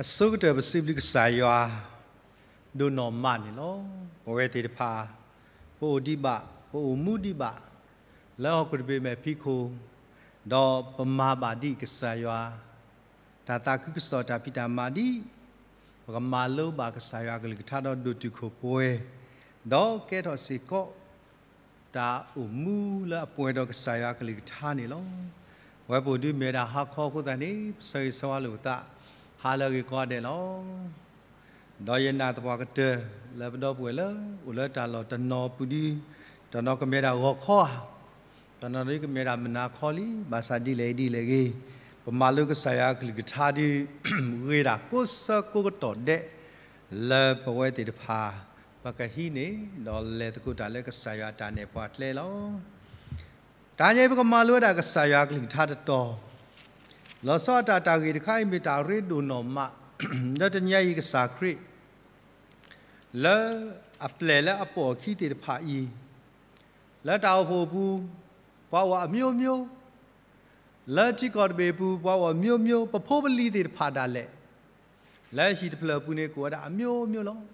အဆိကတၢၢ်ပစံးဘျုးကစၢ်ယွၤ ဒိၣ်နီၢ်မးန့ၣ်လီၤ. ပဝဲသ့ၣ်တဖၣ် ပအိၣ်ဒံးဘၣ်, ပအိၣ်မူဒံးဘၣ် လၢဟီၣ်ခိၣ်တဘ့ၣ်မဲာ်ဖံးခိၣ်, ဒီးပမၤဘၣ်ဒံးကစၢ်ယွၤ တၢ်သးခုကစီၣ်တၢ်ဖံးတၢ်မၤဒံး, ပကမၤလိဘၣ်ကစၢ်ယွၤအကလုၢ်ကထါဒီးဒိၣ်တုာ်ခိၣ်ပှဲၤ, ဒီးကဲထီၣ်စ့ၢ်ကီး တၢ်အိၣ်မူလၢအပှဲၤဒီးကစၢ်ယွၤအကလုၢ်ကထါန့ၣ်လီၤ. ပဝဲပအိၣ်ဒံးမ့ၢ်ဝဲဒၣ်ဟါခီအဃိသတးန့ၣ် ပဆၢဂ့ၤဆၢဝါလိာ်ပသး ဟါလၢအဂ့ၤကိးဂၤဒဲးလီၤ. ဒီးယနာ်သပှၢ်ကတၢၢ်လၢပဒီပုၢ်ဝဲၢ်လၢ အိၣ်လၢတၢ်လီၢ်တနီၤပူၤဒီး တနီၤကမ့ၢ်ဒၣ်ဂီၤခီဧါ, တနီၤဒီးကမ့ၢ်ဒၣ်မုၢ်နၤခီလံ, ဘၣ်ဆၣ်ဒ်လဲၣ်ဒ်လဲၣ်ဂ့ၤ, ပမၤလိကစၢ်ယွၤအကလုၢ်ကထါဒီး ဂ့ၤဒၣ်ကိးဆၢကိးကတီၢ်ဒဲး လၢပဝဲသ့ၣ်တဖၣ် ပကဟံးန့ၢ် ဒီးလဲၤသကိးတၢ်လၢကစၢ်ယွၤအတၢ်နဲၣ်ပှၤကျဲလီၤ. တဟါညါအံၤ ပကမၤလိဝဲဒၣ်ကစၢ်ယွၤအကလုၢ်ကထါတတီၤ, လီၤဆီအတၢ်တၢ်ဂ့ၢ်တခါအံၤ မ့ၢ်တၢ်ရ့ဒိၣ်နီၢ်မး လၢတနံၤညါအံၤကစၢ်ခရံာ် လၢအပျဲၢ်လၢအပိာ်အခံသ့ၣ်တဖၣ်အံၤ, လၢတၢ်အိၣ်ဖှိၣ်အပူၤ ပှၤအိၣ်အမျိုးမျိုး, လၢထံကီၢ်တဘ့ၣ်အပူၤ ပှၤအိၣ်အမျိုးမျိုး, ပဖိပလံၤသ့ၣ်တဖၣ်ဒၣ်လဲာ် လၢဟံၣ်တဖျၢၣ်အပူၤန့ၣ် ကအိၣ်ဝဲဒၣ်အမျိုးမျိုးလီၤ.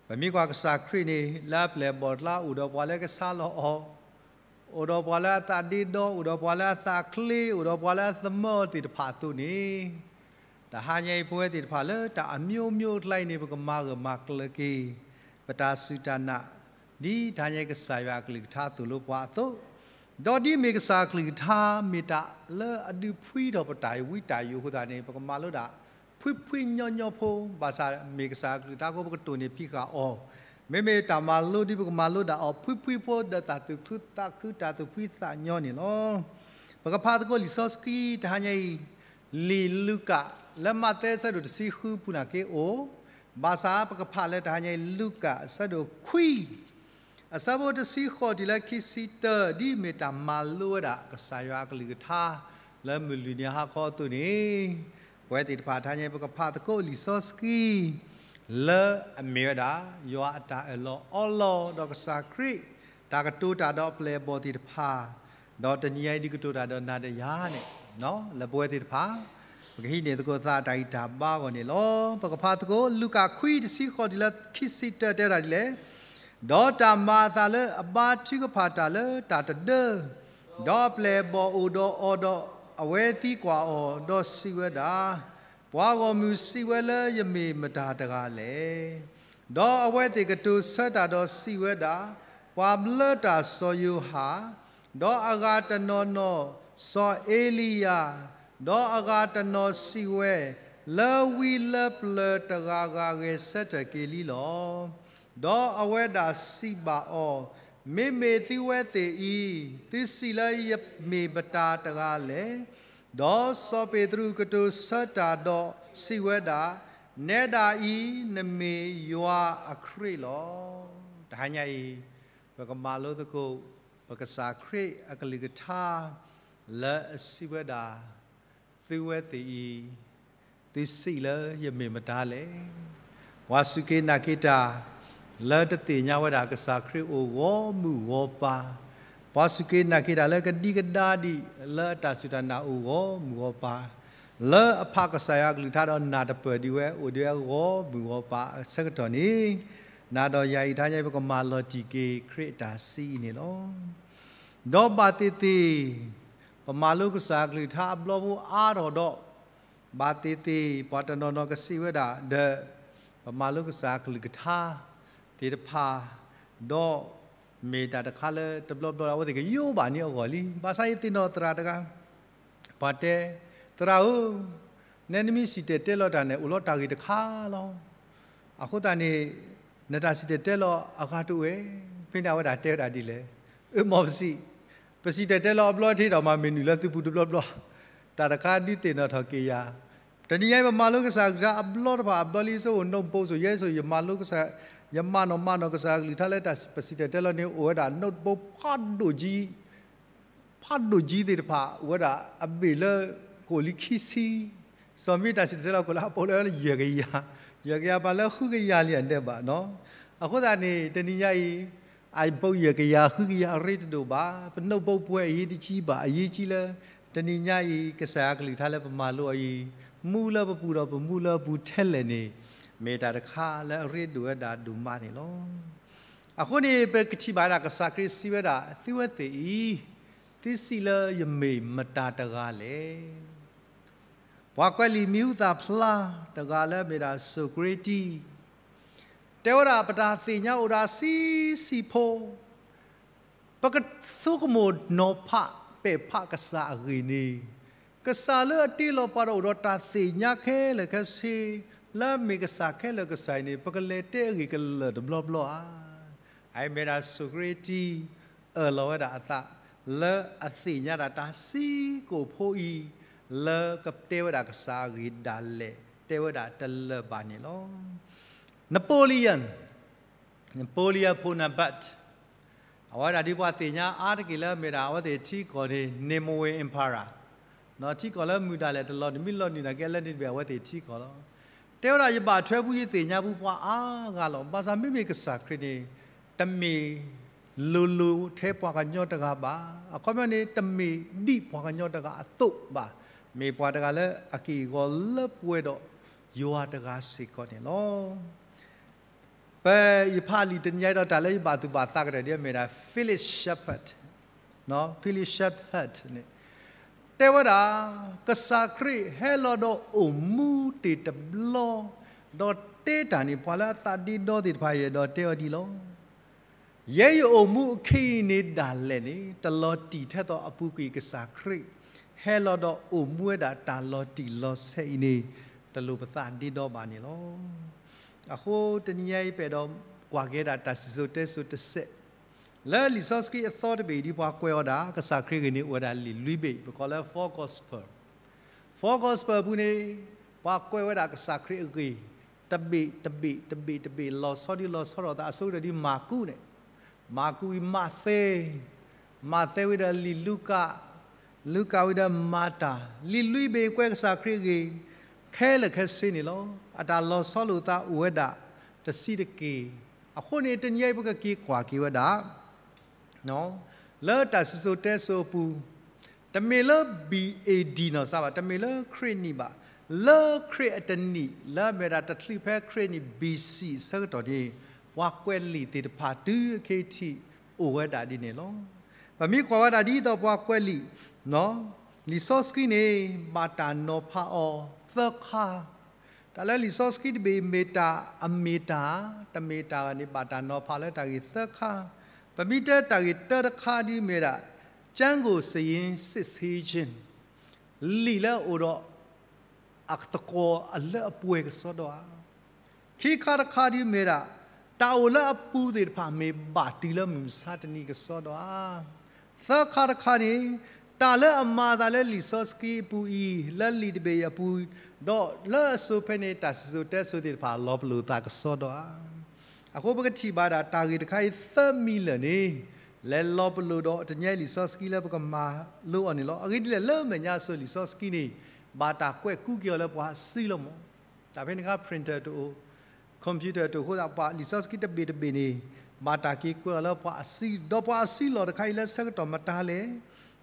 ပမ့ၢ်ကွၢ်ကစၢ်ခရံာ်န့ၣ် လၢအပျဲၢ်အဘီၣ်အကျါ အိၣ်ဒီးပှၤလၢကဆါလီၤအီၤ, အိၣ်ဒီးပှၤလၢအသးဒ့ဒီ, အိၣ်ဒီးပှၤလၢအသးချ့, အိၣ်ဒီးပှၤလၢအသမၢအီၤသ့ၣ်တဖၣ်အသိးန့ၣ်, တဟါညါအံၤ ပဝဲသ့ၣ်တဖၣ်လၢတၢ်အမျိုးမျိုးအကျါအံၤန့ၣ် ပကမၤဂၢၢ်မၤကျၢၤက့ၤ ပတၢ်စူၢ်တၢ်နာ် ဒ်တဟါညါအံၤကစၢ်ယွၤအကလုၢ်ကထါသိၣ်လိပှၤအသိး, ဒီးဒ်မ့ၢ်ကစၢ်အကလုၢ်ကထါ မ့ၢ်တၢ်လၢအဒုးဖှံထီၣ်ပတၢ်ဝံတၢ်ယိးအဃိသတးန့ၣ် ပကမၤလိဒၣ် ဖှံဖှံညီညီဖိ, ဘၣ်ဆၣ်မ့ၢ်ကစၢ်အကလုၢ်ကထါအဃိ ပကတိၢ်န့ၢ်ဖံးဃာ်အီၤ, မ့မ့ၢ်တၢ်မၤလိဒီး ပကမၤလိဒၣ်အီၤ ဖှံဖှံဖိ ဒီးသးသူၣ်ခုသးခု တၢ်သူၣ်ဖှံသးညီန့ၣ်လီၤ. ပကဖးသကိးလံာ်စီဆှံတဟါညါအံၤ, လံာ်လူၤကၣ် လၢမးသဲအဆၢဒိၣ်တဆံဃုပူၤန့ၣ်က့ၤအိၣ်, ဘၣ်ဆၣ်ပကဖးလၢတဟါညါအံၤ လူၤကၣ်အဆၢဒိၣ်ခွံ အဆၢဖိတဆံဃိးတုၤလၢခံဆံတၢ, ဒ်မ့ၢ်တၢ်မၤလိဝဲဒၣ်ကစၢ်ယွၤအကလုၢ်ကထါ လၢမုၢ်လွံၢ်နံၤဟါခီအသိးန့ၣ်, ပဝဲသ့ၣ်တဖၣ်တဟါညါအံၤ ပကဖးသကိးလံာ်စီဆှံ လၢအမ့ၢ်ဝဲဒၣ် ယွၤအတၢ်အၢၣ်လီၤအီလီၤ ဒီးကစၢ်ခရံာ် တၢ်ကတိၤတၢ်ဒီးအပျဲၢ်အဘီၣ်သ့ၣ်တဖၣ်, ဒီးတနံၤညါအံၤဒုးကတိၤတၢ်ဒီးနၤဒီးယၤန့ၣ်, လၢပဝဲသ့ၣ်တဖၣ် ပကဟံးန့ၢ်သကိးသးတၢ်ဂံၢ်တၢ်ဘါအဂီၢ်န့ၣ်လီၤ. ပကဖးသကိး လူၤကၣ်ခွံတဆံဃိးတုၤလၢခံဆံတၢ တဲဝဲဒၣ်ဒ်လဲၣ်, ဒီးတၢ်မၤအသးလၢအဘါထုကဖၣ်တၢ်လၢတၢ်တဒၢ, ဒီးအပျဲၢ်အဘီၣ်အိၣ်ဒီးအီၤဒီး အဝဲသံကွၢ်အီၤ, ဒီးစံးဝဲဒၣ်, ပှၤဂီၢ်မုၢ်စံးဝဲလၢယမ့ၢ်မတၤတဂၤလဲၣ်. ဒီးအဝဲသ့ၣ်ကတိၤဆၢတၢ်ဒီးစံးဝဲဒၣ်, ပှၤဘျၢတၢ်စီၤယိၤဟၣ်, ဒီးအဂၤတနီၤနီၤ စီၤအ့လံယၤ, ဒီးအဂၤတနီၤစံးဝဲ, လၢဝံလၢပျၢၤတဂၤဂၤဂဲၤဆၢထၢၣ်က့ၤလံလီၤ. ဒီးအဝဲဒၣ်စံးဘၣ်အီၤ, မ့မ့ၢ်သုဝဲသ့ၣ်အံၤ, သုစံးလၢယမ့ၢ်မတၤတဂၤလဲၣ်. ဒီးစီၤပ့းတရူးကတိၤဆၢတၢ်ဒီးစံးဝဲဒၣ်, နဲဒၣ်အံၤ နမ့ၢ်ယွၤအခရစ်လီၤ. တဟါညါအံၤ ပကမၤလိသကိး ပကစၢ်ခရံာ်အကလုၢ်ကထါ လၢအစံးဝဲဒၣ်, သုဝဲသ့ၣ်အံၤ, သုစံးလၢယမ့ၢ်မတၤလဲၣ်. ပှၤစူၢ်က့ၤနာ်က့ၤတၢ် လၢတသ့ၣ်ညါဝဲဒၣ်ကစၢ်ခရံာ်အိၣ်ဂီၢ်မုၢ်ဂီၢ်ပၤ, ပှၤစူၢ်က့ၤနာ်က့ၤတၢ်လၢကဒံကဒါဒံး လၢအတၢ်စူၢ်တၢ်နာ်အိၣ်ဂီၢ်မုၢ်ဂီၢ်ပၤ, လၢအဖးကစၢ်ယွၤကလုၢ်ကထါဒီးနၢ်တပၢၢ်ဒံးဝဲ အိၣ်ဒံးဝဲဂီၢ်မုၢ်ဂီၢ်ပၤအဆၢကတီၢ်န့ၣ်, နၤဒီးယၤအံၤတဟါညါ ပကမၤလီၤတံၢ်က့ၤခရံာ်အတၢ်စံးအံၤန့ၣ်လီၤ. ဒီးဘၣ်သ့ၣ်သ့ၣ် ပမၤလိကစၢ်အကလုၢ်ကထါအဘျီဖိအါထီၣ်ဒီး, ဘၣ်သ့ၣ်သ့ၣ် ပှၤတနီၤနီၤကစံးဝဲဒၣ်ဒီး, ပမၤလိကစၢ်အကလုၢ်ကထါသ့ၣ်တဖၣ်, ဒီးမ့ၢ်တၢ်တခါလၢတဘျီဘျီ အဝဲသ့ၣ်ကယိဘၣ်န့ၢ်အဂီၢ်လံ. ဘၣ်ဆၣ်ယသ့ၣ်နီၣ်သရၣ်တဂၤ, ပှၤတဲ, သရၣ်ဧၢ, နဲနမ့ၢ်စံၣ်တဲၤတဲလီၤတၢ်န့ၣ် အိၣ်လီၤတၢ်ဂ့ၢ်တခါလီၤ. အဃိသတးန့ၣ် နတၢ်စံၣ်တဲၤတဲလီၤအဂၤတအိၣ်ဧါ. ဖဲန့ၣ်အဝဲဒၣ်တဲဝဲဒၣ်ဒ်လဲၣ်, အၢ မ်ပစံး, ပစံၣ်တဲၤတဲလီၤအဘျီတဟ့ၣ်ဒီးမၤမ့ၢ်နုာ်လၢသုပူၤတဘျီဘျီ, တၢ်တခါဒုးသ့ၣ်နီၣ်ထီၣ်က့ၤယၤ. တနံၤညါအံၤပမၤလိကစၢ်အကလုၢ်ကထါအဘျီတဖၣ်အဘျီလံ ဆိအိၣ် notebook ဆိယဲဆိ ယမၤလိကစၢ်, ယမၤနီၣ်မၤနီၣ်ကစၢ်အကလုၢ်ကထါလၢတၢ်ပစံၣ်တဲၤတဲလီၤန့ၣ် အိၣ်ဝဲဒၣ် notebook ဖးဒိၣ်ကံ ဖးဒိၣ်ကံသ့ၣ်တဖၣ် အိၣ်ဝဲဒၣ်အဘ့ၣ်လၢ ကအိၣ်လံခံဆံ, စီၤမ့ၢ်တၢ်စံၣ်တဲၤတဲလီၤကအိၣ်လၢအပူၤလၢယဲၢ်ကယၤ, ယဲၢ်ကယၤပာ်လၢဃုကယၤလံအဒဲးဘၣ်နီၤ. အဃိသတးန့ၣ် တနံၤညါအံၤ iPhone ယဲၢ်ကယၤဃုကယၤအရ့တဒိၣ်ဘၣ်, ပ notebook ပှဲၤအရေးတကြီးဘၣ်, အရေးကြီးလၢ တနံၤညါအံၤ ကစၢ်ယွၤကလုၢ်ကထါလၢပမၤလိအီၤအံၤ မူလၢပပူၤဒီးပမူလၢပူၤထဲလဲၣ်န့ၣ် မ့ၢ်တၢ်တခါလၢအရ့ဒိၣ်ဝဲဒၣ်ဒိၣ်မးန့ၣ်လီၤ. အဃိန့ၣ် ပကထံၣ်ဘၣ်ဒၣ်ကစၢ်ခရံာ်စံးဝဲဒၣ် သုဝဲသ့ၣ်အံၤ, သုစံးလၢယမ့ၢ်မတၤတဂၤလဲၣ်. ပှၤကွဲးလံာ်မံၤဟူသၣ်ဖျါတဂၤလၢအမ့ၢ်ဒၣ် Socrates တဲဝဲဒၣ် ပတၢ်သ့ၣ်ညါအိၣ်ဒၣ်ဆံးဆံးဖိ, ပကဆိကမိၣ်နီၤဖးပဲာ်ဖးကစၢ်အဂ့ၢ်န့ၣ်, ကစၢ်လၢအတ့လီၤပှၤဒီးအိၣ်ဒီးတၢ်သ့ၣ်ညါခဲလၢာ်ခဲဆ့, လၢအမ့ၢ်ကစၢ်ခဲလၢာ်ကစၢ်အံၤန့ၣ် ပကလဲၤတဲအဂ့ၢ်ကလၢာ်တဘျီဘျီဧါ. အအံၤမ့ၢ်ဒၣ် Socrates အၢၣ်လီၤဝဲဒၣ်အသး လၢအသ့ၣ်ညါဒၣ်တၢ်ဆံးကိာ်ဖိအံၤ, လၢကတဲဝဲဒၣ်ကစၢ်အဂ့ၢ်ဒၣ်လဲာ် တဲဝဲဒၣ်တလၢာ်ဘၣ်န့ၣ်လီၤ. Napoleon, Napoleon Bonaparte, အဝဲဒၣ်ဒ်ပှၤသ့ၣ်ညါအါတက့ၢ်လၢအမ့ၢ်ဒၣ် အဝဲသ့ၣ်ထံကီၢ်န့ၣ် Napoleon Emperor, ထံကီၢ်လၢမုၢ်ဒၣ်လဲာ်တလီၤ နမ့ၢ်လီၤနုာ်နာ်က့ လၢန့ၣ်တဘ့ၣ် အဝဲသ့ၣ်ထံကီၢ်လီၤ. တဲဝဲဒၣ် ယဘၣ်ထွဲပူၤ ယသ့ၣ်ညါပူၤပှၤအါဂၤလီၤ. ဘၣ်ဆၣ်မ့မ့ၢ်ကစၢ်ခရံာ်န့ၣ် တမ့ၢ်လိၤလိၤထဲပှၤကညီတဂၤဘၣ်. အခီပညီန့ၣ် တမ့ၢ်ဒ်ပှၤကညီတဂၤအသိးဘၣ်. မ့ၢ်ပှၤတဂၤလၢအက့ၢ်အဂီၤလၢပှဲၤဒီးယွၤတဂၤစ့ၢ်ကီးန့ၣ်လီၤ. ပယဖးလံာ်တနံၤအံၤဒီး တၢ်လၢယဘၣ်သူၣ်ဘၣ်သးကတၢၢ်ဒ်အမ့ၢ်ဒၣ် Phyllis Shepherd, Phyllis Shepherd န့ၣ် တဲဝဲဒၣ် ကစၢ်ခရံာ်ဟဲလီၤဒီးအိၣ်မူတ့ၢ်တဘျီ, ဒီးတဲတၢ်န့ၣ် ပှၤလၢအသးဒ့ဒီသ့ၣ်တဖၣ် ယအဲၣ်ဒိးတဲအီၤဒ်လီၤ. ယဲယအိၣ်မူအခံအံၤန့ၣ်ဒၣ်လဲာ်န့ၣ် တလီၤတံၢ်ထဲသိးအပူၤကွံာ်ကစၢ်ခရံာ် ဟဲလီၤဒီးအိၣ်မူဝဲဒၣ်တၢ်လီၤတံၢ်လီၤဆဲးအံၤန့ၣ် တလိၣ်ပသးဒ့ဒီဘၣ်န့ၣ်လီၤ. အဃိတနံၤအံၤပအဲၣ်ဒိးကွၢ်က့ၤဒၣ်တၢ်စံၣ်စိၤတဲစိၤတစဲး လၢလံာ်စီဆှံအသီတဘ့ၣ်အံၤ ဒ်ပှၤကွဲးအီၤဒၣ် ကစၢ်ခရံာ်အဂ့ၢ်န့ၣ် အိၣ်ဝဲဒၣ်လံာ်လွံၢ်ဘ့ၣ် ပကိးလၢ four gospel, four gospel အပူၤန့ၣ် ပှၤကွဲးဝဲဒၣ်ကစၢ်ခရံာ်အဂ့ၢ် တဘ့ၣ်တဘ့ၣ်တဘ့ၣ်တဘ့ၣ် လီၤဆီဒ်လီၤဆီထီၣ်သး အဆိကတၢၢ်ဒ်မၢ်ကူးန့ၣ်, မၢ်ကူးဝံၤမးသဲ, မးသဲဝံၤဒီးလံာ်လူၤကၣ်, လူၤကၣ်ဝံၤဒီးမၤတၢ်, လံာ်လွံၢ်ဘ့ၣ်ကွဲးကစၢ်ခရံာ်အဂ့ၢ် ခဲလၢာ်ခဲဆ့န့ၣ်လီၤ. အတၢ်လီၤဆီလိာ်သးအိၣ်ဝဲဒၣ်တဆံးတက့ၢ်. အဃိန့ၣ် တနံၤအံၤပကက့ၤကွၢ်က့ၤဝဲဒၣ် လၢတၢ်စံၣ်စိၤတဲစိၤအပူၤ, တမ့ၢ်လၢ ဘီ အ့ၣ် ဒံၣ် နီၢ်စၢ်ဘၣ်, တမ့ၢ်လၢခရံာ်နံၣ်ဘၣ်, လၢခရံာ်အတနံၣ် လၢအမ့ၢ်ဒၣ်တချုးဖဲခရံာ်နံၣ် ဘီ စံၣ် အဆၢကတီၢ်န့ၣ် ပှၤကွဲးလံာ်သ့ၣ်တဖၣ်တုၤအခဲအံၤထံးအိၣ်ဝဲဒၣ်ဒ်န့ၣ်လီၤ. ပမ့ၢ်ကွၢ်ဝဲဒၣ်ဒ်သိးပှၤကွဲးလံာ် လံာ်စီဆှံန့ၣ် ဘၣ်တၢ်နီၤဖးအီၤသၢခါ, တၢ်လၢလံာ်စီဆှံတဘ့ၣ်အံၤ မ့ၢ်တၢ်အမ့ၢ်တၢ်ဧါ, တမ့ၢ်တၢ်ဧါန့ၣ် ဘၣ်တၢ်နီၤဖးလၢတၢ်ဂ့ၢ်သၢခါ, ပမ့ၢ်တဲတၢ်ဂ့ၢ်တၢတခါဒ်မ့ၢ်ဒၣ် ကၠၢင်းကိၣ်စယ့ၣ်စ့ၣ်ဆ့ကၠ့ၣ် လံာ်လၢအအိၣ်ဒီး အသကိးအလၢအပှဲၤကစီဒီဧါ. ခံခါတခါဒ်မ့ၢ်ဒၣ် တၢ်အိၣ်လၢအပူၤသ့ၣ်တဖၣ်မ့ၢ်ဘၣ်တုၤလၢမုၢ်မဆါတနံၤကစီဒီဧါ. သၢခါတခါန့ၣ် တၢ်လၢအမၤအသးလၢလံာ်စီဆှံအပူၤအံၤ လၢလံာ်တဘ့ၣ်အပူၤ ဒီးလၢအစိၤဖဲန့ၣ် တၢ်စံၣ်စိၤတဲစိၤသ့ၣ်တဖၣ်လီၤပလိာ်သးကစီဒီဧါ. အဃိပကထံၣ်ဘၣ်ဒၣ်တၢ်ဂ့ၢ်တခါအံၤသၢမံၤလၢာ်န့ၣ် လဲၤလီၤပလိာ်ဒီးတနံၤအံၤလံာ်စီဆှံလၢပကမၤလိအီၤန့ၣ်လီၤ. အဂ့ၢ်ဒ်လဲၣ် လၢမဲာ်ညါအစိၤလံာ်စီဆှံန့ၣ် ဘၣ်တၢ်ကွဲးကူက့ၤအီၤလၢပှၤအစုလီၤမး. တၢ်ဖဲန့ၣ်အခါ printer တအိၣ်, computer တအိၣ်အဃိသတး ပှၤလံာ်စီဆှံတဘ့ၣ်တဘ့ၣ်န့ၣ် ဘၣ်တၢ်က့ၤကွဲးအီၤလၢပှၤအစု, ဒီးပှၤအစုလီၢ်တခါအံၤလၢဆၢကတီၢ်မတၤလဲၣ်,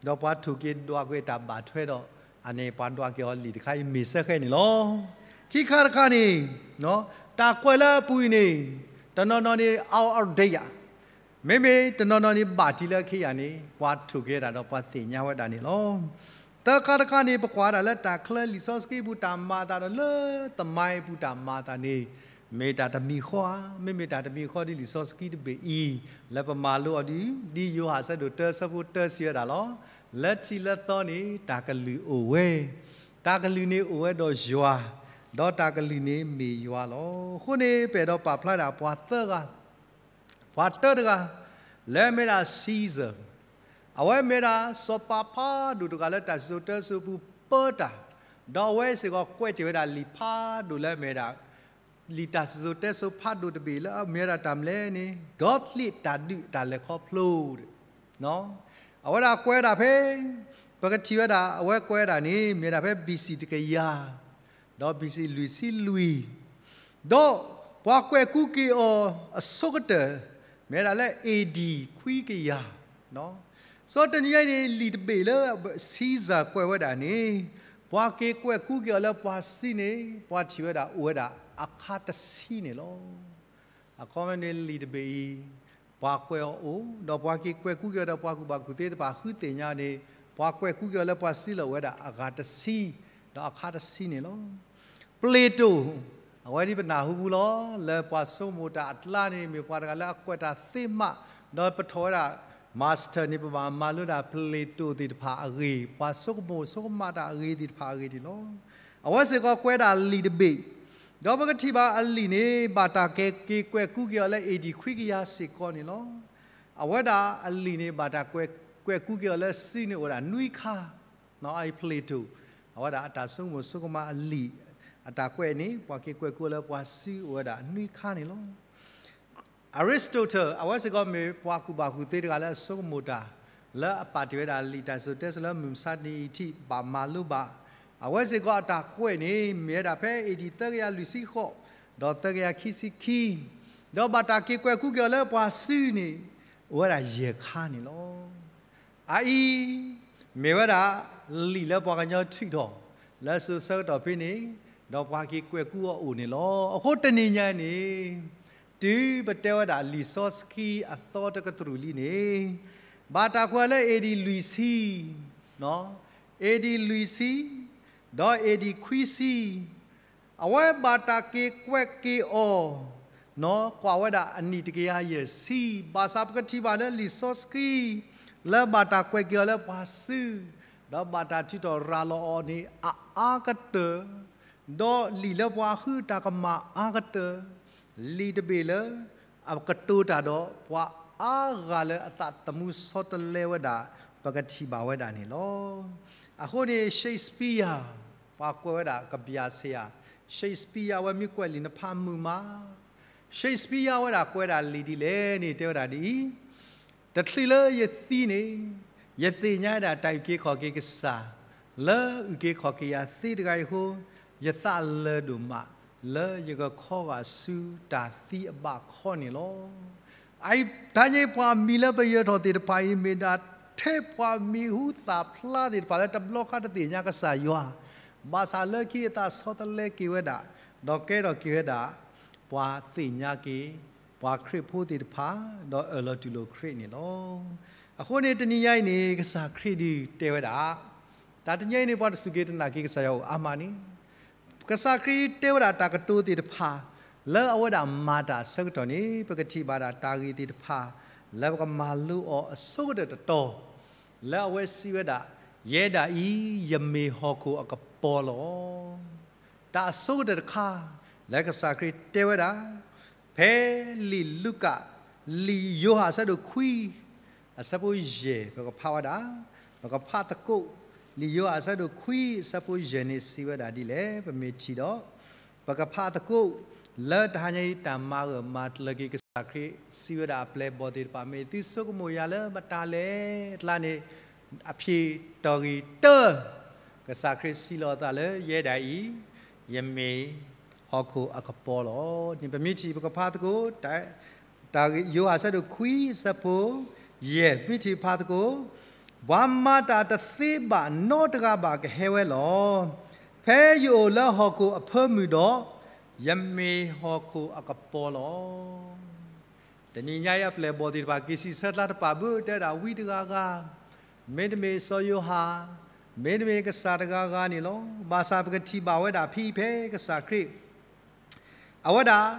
ဒီးပှၤထိၣ်က့ၤဒွးကွံာ်တၢ်ဘၣ်ထွဲဒီး အန့ၣ်ပှၤဒွးက့ၤအီၤလံာ်တခါအံၤမ့ၢ်စဲဃဲန့ၣ်လီၤ. ခံခါတခါန့ၣ် တၢ်ကွဲးလၢအပူၤအံၤန့ၣ် တနီၤနီၤန့ၣ် out of date ယၤ, မ့မ့ၢ်တနီၤနီၤန့ၣ် ဘၣ်တံၤလၢအခံယၤန့ၣ် ပှၤထိၣ်က့ၤဒၣ်ဒီးပှၤသ့ၣ်ညါဝဲဒၣ်န့ၣ်လီၤ. သၢခါတခါန့ၣ် ပကွၢ်ဒၣ်လၢတၢ်ချၢလံာ်စီဆှံပူၤတၢ်မၤအသးဒီးလၢသမိုင်းအပူၤတၢ်မၤအသးန့ၣ် မ့ၢ်တၢ်တမံၤဃီဧါ, မ့မ့ၢ်တၢ်တမံၤဃီဒ်လံာ်စီဆှံတဘ့ၣ်အံၤ လၢပမၤလိအီၤဒ် ဒ်ယိၤဟၣ်အဆၢဒိၣ်တၢအဆၢဖိတၢစံးဝဲဒၣ်လီၤ. လၢထံးလၢသီန့ၣ် တၢ်ကလုၢ်အိၣ်ဝဲ, တၢ်ကလုၢ်န့ၣ်အိၣ်ဝဲဒီးယွၤ, ဒီးတၢ်ကလုၢ်န့ၣ်မ့ၢ်ယွၤလီၤ. အဃိန့ၣ် ပအဲၣ်ဒိးပာ်ဖျါဒၣ်ပှၤသၢဂၤ, ပှၤတၢတဂၤ လၢအမ့ၢ်ဒၣ် Caesar, အဝဲမ့ၢ်ဒၣ်စီၤပၤဖးဒိၣ်တဂၤလၢတၢ်စံၣ်စိၤတဲစိၤပူၤပၢတၢ်, ဒီးအဝဲစ့ၢ်ကီးကွဲးတ့ၢ်ဝဲဒၣ်လံာ်ဖးဒိၣ်လၢအမ့ၢ်ဒၣ် လံာ်တၢ်စံၣ်စိၤတဲစိၤဖးဒိၣ်တဘ့ၣ်လၢအမ့ၢ်ဝဲဒၣ်တၢ်မနုၤလဲၣ်န့ၣ် ဒီသလ့ၣ်တၢ်ဒုးတၢ်လဲၤခီဖျိ အဝဲဒၣ်ကွဲးဒၣ်ဖဲ ပကထံၣ်ဝဲဒၣ် အဝဲကွဲးဒၣ်န့ၣ် မ့ၢ်ဒၣ်ဖဲ ဘီ စံၣ်တကယၤ, ဒီး ဘီ စံၣ်လွံၢ်ဆံလွံၢ်, ဒီးပှၤကွဲးကူက့ၤအီၤအဆိကတၢၢ် မ့ၢ်ဒၣ်လၢ အ့ၣ် ဒံၣ် ခွံကယၤ, စီၤတနံၤအံၤန့ၣ် လံာ်တဘ့ၣ်လၢ Caesar ကွဲးဝဲဒၣ်န့ၣ် ပှၤက့ၤကွဲးကူက့ၤအီၤလၢပှၤစုန့ၣ် ပှၤထံၣ်ဝဲဒၣ်အိၣ်ဝဲဒၣ်အခါတဆံန့ၣ်လီၤ. အခီပညီန့ၣ် လံာ်တဘ့ၣ်အံၤ ပှၤကွဲးအီၤအိၣ်, ဒီးပှၤက့ၤကွဲးကူက့ၤအီၤဒီးပှၤကူၣ်ဘၣ်ကူၣ်သ့တဖၣ်ဃုသ့ၣ်ညါန့ၣ် ပှၤကွဲးကူက့ၤအီၤလၢပှၤစုလၢအိၣ်ဝဲဒၣ်အဂၤတဆံ, ဒီးအခါတဆံန့ၣ်လီၤ. ပျ့ၤတိၣ်, အဝဲဒ်ပနၢ်ဟူပူၤလီၤ. လၢပှၤဆိကမိၣ်တၢ်အကျါန့ၣ် မ့ၢ်ပှၤတဂၤလၢအကွဲးတၢ်သ့မး, ဒီးပထီၣ်ဝဲဒၣ် master န့ၣ် ပဘၣ်မၤလိဒၣ်ပျ့ၤတိၣ်သ့ၣ်တဖၣ်အဂ့ၢ်, ပှၤဆိကမိၣ်ဆိကမးတၢ်အဂ့ၢ်သ့ၣ်တဖၣ်အဂ့ၢ်န့ၣ်လီၤ. အဝဲစ့ၢ်ကီးကွဲးဒၣ်လံာ်တဘ့ၣ်, ဒီးပကထံၣ်ဘၣ်အလံာ်န့ၣ် ဘၣ်တၢ်က့ၤကွဲးကူက့ၤအီၤလၢ A D ခွံကယၤစ့ၢ်ကီးန့ၣ်လီၤ. အဝဲဒၣ်အလံာ်န့ၣ် ဘၣ်တၢ်ကွဲးကွဲးကူက့ၤအီၤလၢစုန့ၣ်အိၣ်ဝဲဒၣ်နွံခါ, အအံၤ Plato အဝဲဒၣ်အတၢ်ဆိကမိၣ်ဆိကမးအလံာ် အတၢ်ကွဲးန့ၣ် ပှၤက့ၤကွဲးကူအီၤလၢပှၤစုအိၣ်ဝဲဒၣ်နွံခါန့ၣ်လီၤ. Aristotle အဝဲစ့ၢ်ကီးမ့ၢ်ပှၤကူၣ်ဘၣ်ကူၣ်သ့တဂၤလၢအဆိကမိၣ်တၢ် လၢအပာ်တ့ၢ်ဝဲဒၣ်လံာ်တၢ်စံၣ်စိၤတဲစိၤလၢမုၢ်မဆါတနံၤအံၤထံး ဘၣ်မၤလိဘၣ်. အဝဲစ့ၢ်ကီးအတၢ်ကွဲးန့ၣ် မ့ၢ်ဝဲဒၣ်ဖဲ A D သၢကယၤလွံၢ်ဆံဃိး ဒီးသၢကယၤခံဆံခံ, ဒီးဘၣ်တၢ်က့ၤကွဲးကူက့ၤအီၤလၢပှၤစုန့ၣ် အိၣ်ဝဲဒၣ်ယဲၢ်ခါန့ၣ်လီၤ. အအံၤ မ့ၢ်ဝဲဒၣ် လံာ်လၢပှၤကညီထုးထီၣ် လၢစိၤဆၢကတီၢ်ဖဲန့ၣ်, ဒီးပှၤက့ၤကွဲးကူအီၤအိၣ်န့ၣ်လီၤ. အဃိတနံၤညါန့ၣ် တုၤပတဲဝဲဒၣ်လံာ်စီဆှံအသီတကတြူၢ်လံန့ၣ် ဘၣ်တၢ်ကွဲးလၢ A D လွံၢ်ဆံ, A D လွံၢ်ဆံ, ဒီး A D ခွံဆံ အဝဲဘၣ်တၢ်က့ၤကွဲးက့ၤအီၤ ကွၢ်ဝဲဒၣ်အနံၣ်တကယၤယဲၢ်ဆံ, ဘၣ်ဆၣ်ပကထံၣ်ဘၣ်လၢလံာ်စီဆှံ လၢဘၣ်တၢ်ကွဲးက့ၤအီၤလၢပှၤစု, ဒီးဘၣ်တၢ်ထုးထီၣ်ရၤလီၤအီၤန့ၣ် အအါကတၢၢ်, ဒီးလံာ်လၢပှၤဃုတၢ်ကမၣ်အါကတၢၢ်, လံာ်တဘ့ၣ်လၢ အကတိၤတၢ်ဒီးပှၤအါဂၤလၢအသးသမူဆီတလဲဝဲဒၣ် ပကထံၣ်ဘၣ်ဝဲဒၣ်န့ၣ်လီၤ. အဃိန့ၣ် Shakespeare ပှၤကွဲးဝဲဒၣ်ကဘျၣ်ဆ့ယၤ, Shakespeare အဝဲမ့ၢ်ကွဲးလံာ်နဖးမုာ်မး, Shakespeare ဝဲဒၣ်ကွဲးဒၣ်လံာ်ဒ်လဲၣ်န့ၣ် တဲဝဲဒၣ်ဒ်အံၤ, တချုးလၢယသံန့ၣ် ယသ့ၣ်ညါဒၣ်တၢ်အုၣ်က့ၤခီၣ်က့ၤကစၢ် လၢအုၣ်က့ၤခီၣ်က့ၤယၤသ့တဂၤအံၤအဃိ, ယသးလၢာ်ဒိၣ်မး လၢယကခီဂာ်ဆူတၢ်သံအဘးခီန့ၣ်လီၤ. အအံၤတနံၤအံၤပှၤမံၤလၢပယၢၤထီၣ်သ့ၣ်တဖၣ်အံၤ မ့ၢ်ဒၣ်ထဲပှၤမံၤဟူသၣ်ဖျါသ့ၣ်တဖၣ်လၢတဘျီဃီတသ့ၣ်ညါကစၢ်ယွၤ, ဘၣ်ဆၣ်လၢခံအသးဆီတလဲက့ၤဝဲဒၣ်, ဒီးကဲထီၣ်က့ၤဝဲဒၣ် ပှၤသ့ၣ်ညါက့ၤ ပှၤခရံာ်ဖိသ့ၣ်တဖၣ်, ဒီးအၢၣ်လီၤတူၢ်လိာ်ခရံာ်န့ၣ်လီၤ. အဃိန့ၣ်တနံၤညါအံၤန့ၣ် ကစၢ်ခရံာ်ဒုးတဲဝဲဒၣ်, တၢ်တနံၤညါအံၤန့ၣ် ပှၤတစူၢ်က့ၤတနာ်က့ၤကစၢ်ယွၤအိၣ်အါမးန့ၣ်, ကစၢ်ခရံာ်တဲဝဲဒၣ်တၢ်ကတိၤသ့ၣ်တဖၣ် လၢအဝဲဒၣ်မၤတၢ်အဆၢကတီၢ်န့ၣ် ပကထံၣ်ဘၣ်ဒၣ်တၢ်ဂ့ၢ်သ့ၣ်တဖၣ် လၢပကမၤလိအီၤအဆိကတၢၢ်တတီၤ, လၢအဝဲစံးဝဲဒၣ်, ယဲဒၣ်အံၤ ယမ့ၢ်ဟီၣ်ခိၣ်အကပီၤလီၤ. တၢ်အဆိကတၢၢ်တခါ လၢကစၢ်ခရံာ်တဲဝဲဒၣ်, ဖဲလံာ်လူၤကၣ်, လံာ်ယိၤဟၣ်အဆၢဒိၣ်ခွံ အဆၢဖိယဲၢ် ပကဖးဝဲဒၣ်, ပကဖးသကိး, လံာ်ယိၤဟၣ်အဆၢဒိၣ်ခွံ အဆၢဖိယဲၢ်န့ၣ်စံးဝဲဒၣ်ဒ်လဲၣ် ပမ့ၢ်ထံၣ်ဒီး, ပကဖးသကိး, လၢတဟါညါအံၤတၢ်မၤဂၢၢ်မၤကျၢၤက့ၤကစၢ်ခရံာ် စံးဝဲဒၣ်အပျဲၢ်အဘီၣ်သ့ၣ်တဖၣ် မ့ၢ်သုဆိကမိၣ်ယၤလၢမတၤလဲၣ်အကျါန့ၣ်, အဖြေတီၢ်ဂ့ၢ်တၢၢ်, ကစၢ်ခရံာ်စံးလီၤအသးလၢယဲဒၣ်အံၤ, ယမ့ၢ်ဟီၣ်ခိၣ်အကပီၤလီၤ. န့ၣ်ပမ့ၢ်ထံၣ်ပကဖးသကိး, တၢ်ဂ့ၢ်ယိၤဟၣ်အဆၢဒိၣ်ခွံ အဆၢဖိယဲၢ် မ့ၢ်ထံၣ်ဖးသကိး, ပှၤမၤတၢ်တသ့ဘၣ်နီတဂၤဘၣ်ကဟဲဝဲလီၤ. ဖဲယအိၣ်လၢဟီၣ်ခိၣ်အဖၢမုၢ်ဒီး, ယမ့ၢ်ဟီၣ်ခိၣ်အကပီၤလီၤ. တနံၤညါအံၤအပျဲၢ်အဘီၣ်သ့ၣ်တဖၣ် က့ၤစံးဆၢကျါတပာ်ဘၣ် တဲဝဲဒၣ်ဝံတဂၤဂၤ, မ့တမ့ၢ်စီၤယိၤဟၣ်, မ့တမ့ၢ်ကစၢ်တဂၤဂၤန့ၣ်လီၤ. ဘၣ်ဆၣ်ပကထံၣ်ဘၣ်ဝဲဒၣ်ဖဲအံၤဖဲကစၢ်ခရံာ် အဝဲဒၣ်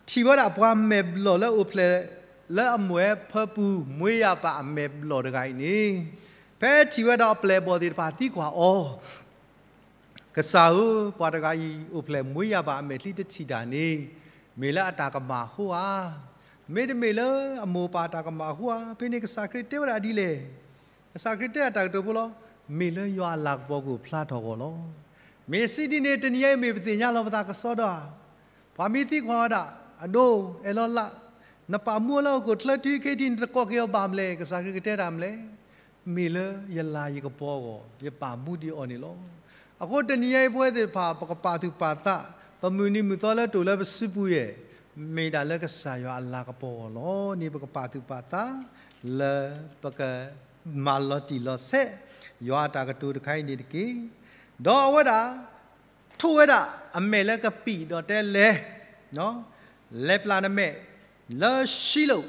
ထံၣ်ဝဲဒၣ်ပှၤမဲာ်ဘျီၣ်လၢအိၣ်ဖျဲၣ်လၢအမိၢ်ဖၢပူၤ မွေးရာပါအမဲာ်ဘျီၣ်တဂၤအံၤန့ၣ်, ဖဲထံၣ်ဝဲဒၣ်အပျဲၢ်အဘီၣ်သ့ၣ်တဖၣ်သံကွၢ်အီၤ, ကစၢ်ဧၢ, ပှၤတဂၤအံၤအိၣ်ဖျဲၣ်မွေးရာပါအမဲာ်ချံတထံၣ်တၢ်န့ၣ်, မ့ၢ်လၢအတၢ်ကမၣ်အဃိဧါ, မ့တမ့ၢ်လၢအမိၢ်ပၢ်တၢ်ကမၣ်အဃိဧါ. ဖဲန့ၣ်ကစၢ်ခရံာ်တဲဝဲဒၣ်ဒ်လဲၣ်. ကစၢ်ခရံာ်တဲဒၣ်တၢ်ကတိၤဖိလီၤ. မ့ၢ်လၢယွၤအလၤကပီၤကအိၣ်ဖျါထီၣ်အဂီၢ်လီၤ. မ့ၢ်စံးဒ်န့ၣ် တနံၤညါအံၤမ့ၢ်ပသ့ၣ်ညါလီၤပသးကစီဒီဧါ. ပှၤမ့ၢ်သံကွၢ်ဝဲဒၣ်, အဒိ, အဲၣ်လီၤလး, နပာ်မူလၢဟီၣ်ခိၣ်ချၢတုၤခဲအံၤထံး နတကိးက့ၤအီၤဘၣ်မလဲၣ်. ကစၢ်ခရံာ်ကတဲတၢ်မလဲၣ်. မ့ၢ်လၢယလၤယကပီၤအဂီၢ် ယပာ်မူဒံးအီၤန့ၣ်လီၤ. အဃိတနံၤညါအံၤပဝဲသ့ၣ်တဖၣ် ပကပာ်သူၣ်ပာ်သး, ပမုၢ်နံၤမုၢ်သီလၢတအိၣ်လၢပစုပူၤယဲၢ်, မ့ၢ်ဒၣ်လၢကစၢ်ယွၤအလၤကပီၤအဂီၢ်လီၤန့ၣ် ပကပာ်သူၣ်ပာ်သး လၢပကမၤလီၤတံၢ်လီၤဆဲး ယွၤအတၢ်ကတိၤတခါအံၤန့ၣ်တက့ၢ်. ဒီးအဝဲဒၣ် ထိၣ်ဝဲဒၣ်အမဲာ်လၢကပံာ်ဒီးတဲလဲၤ, လဲၤပျၢ်နမဲာ်လၢၡံလိာ်,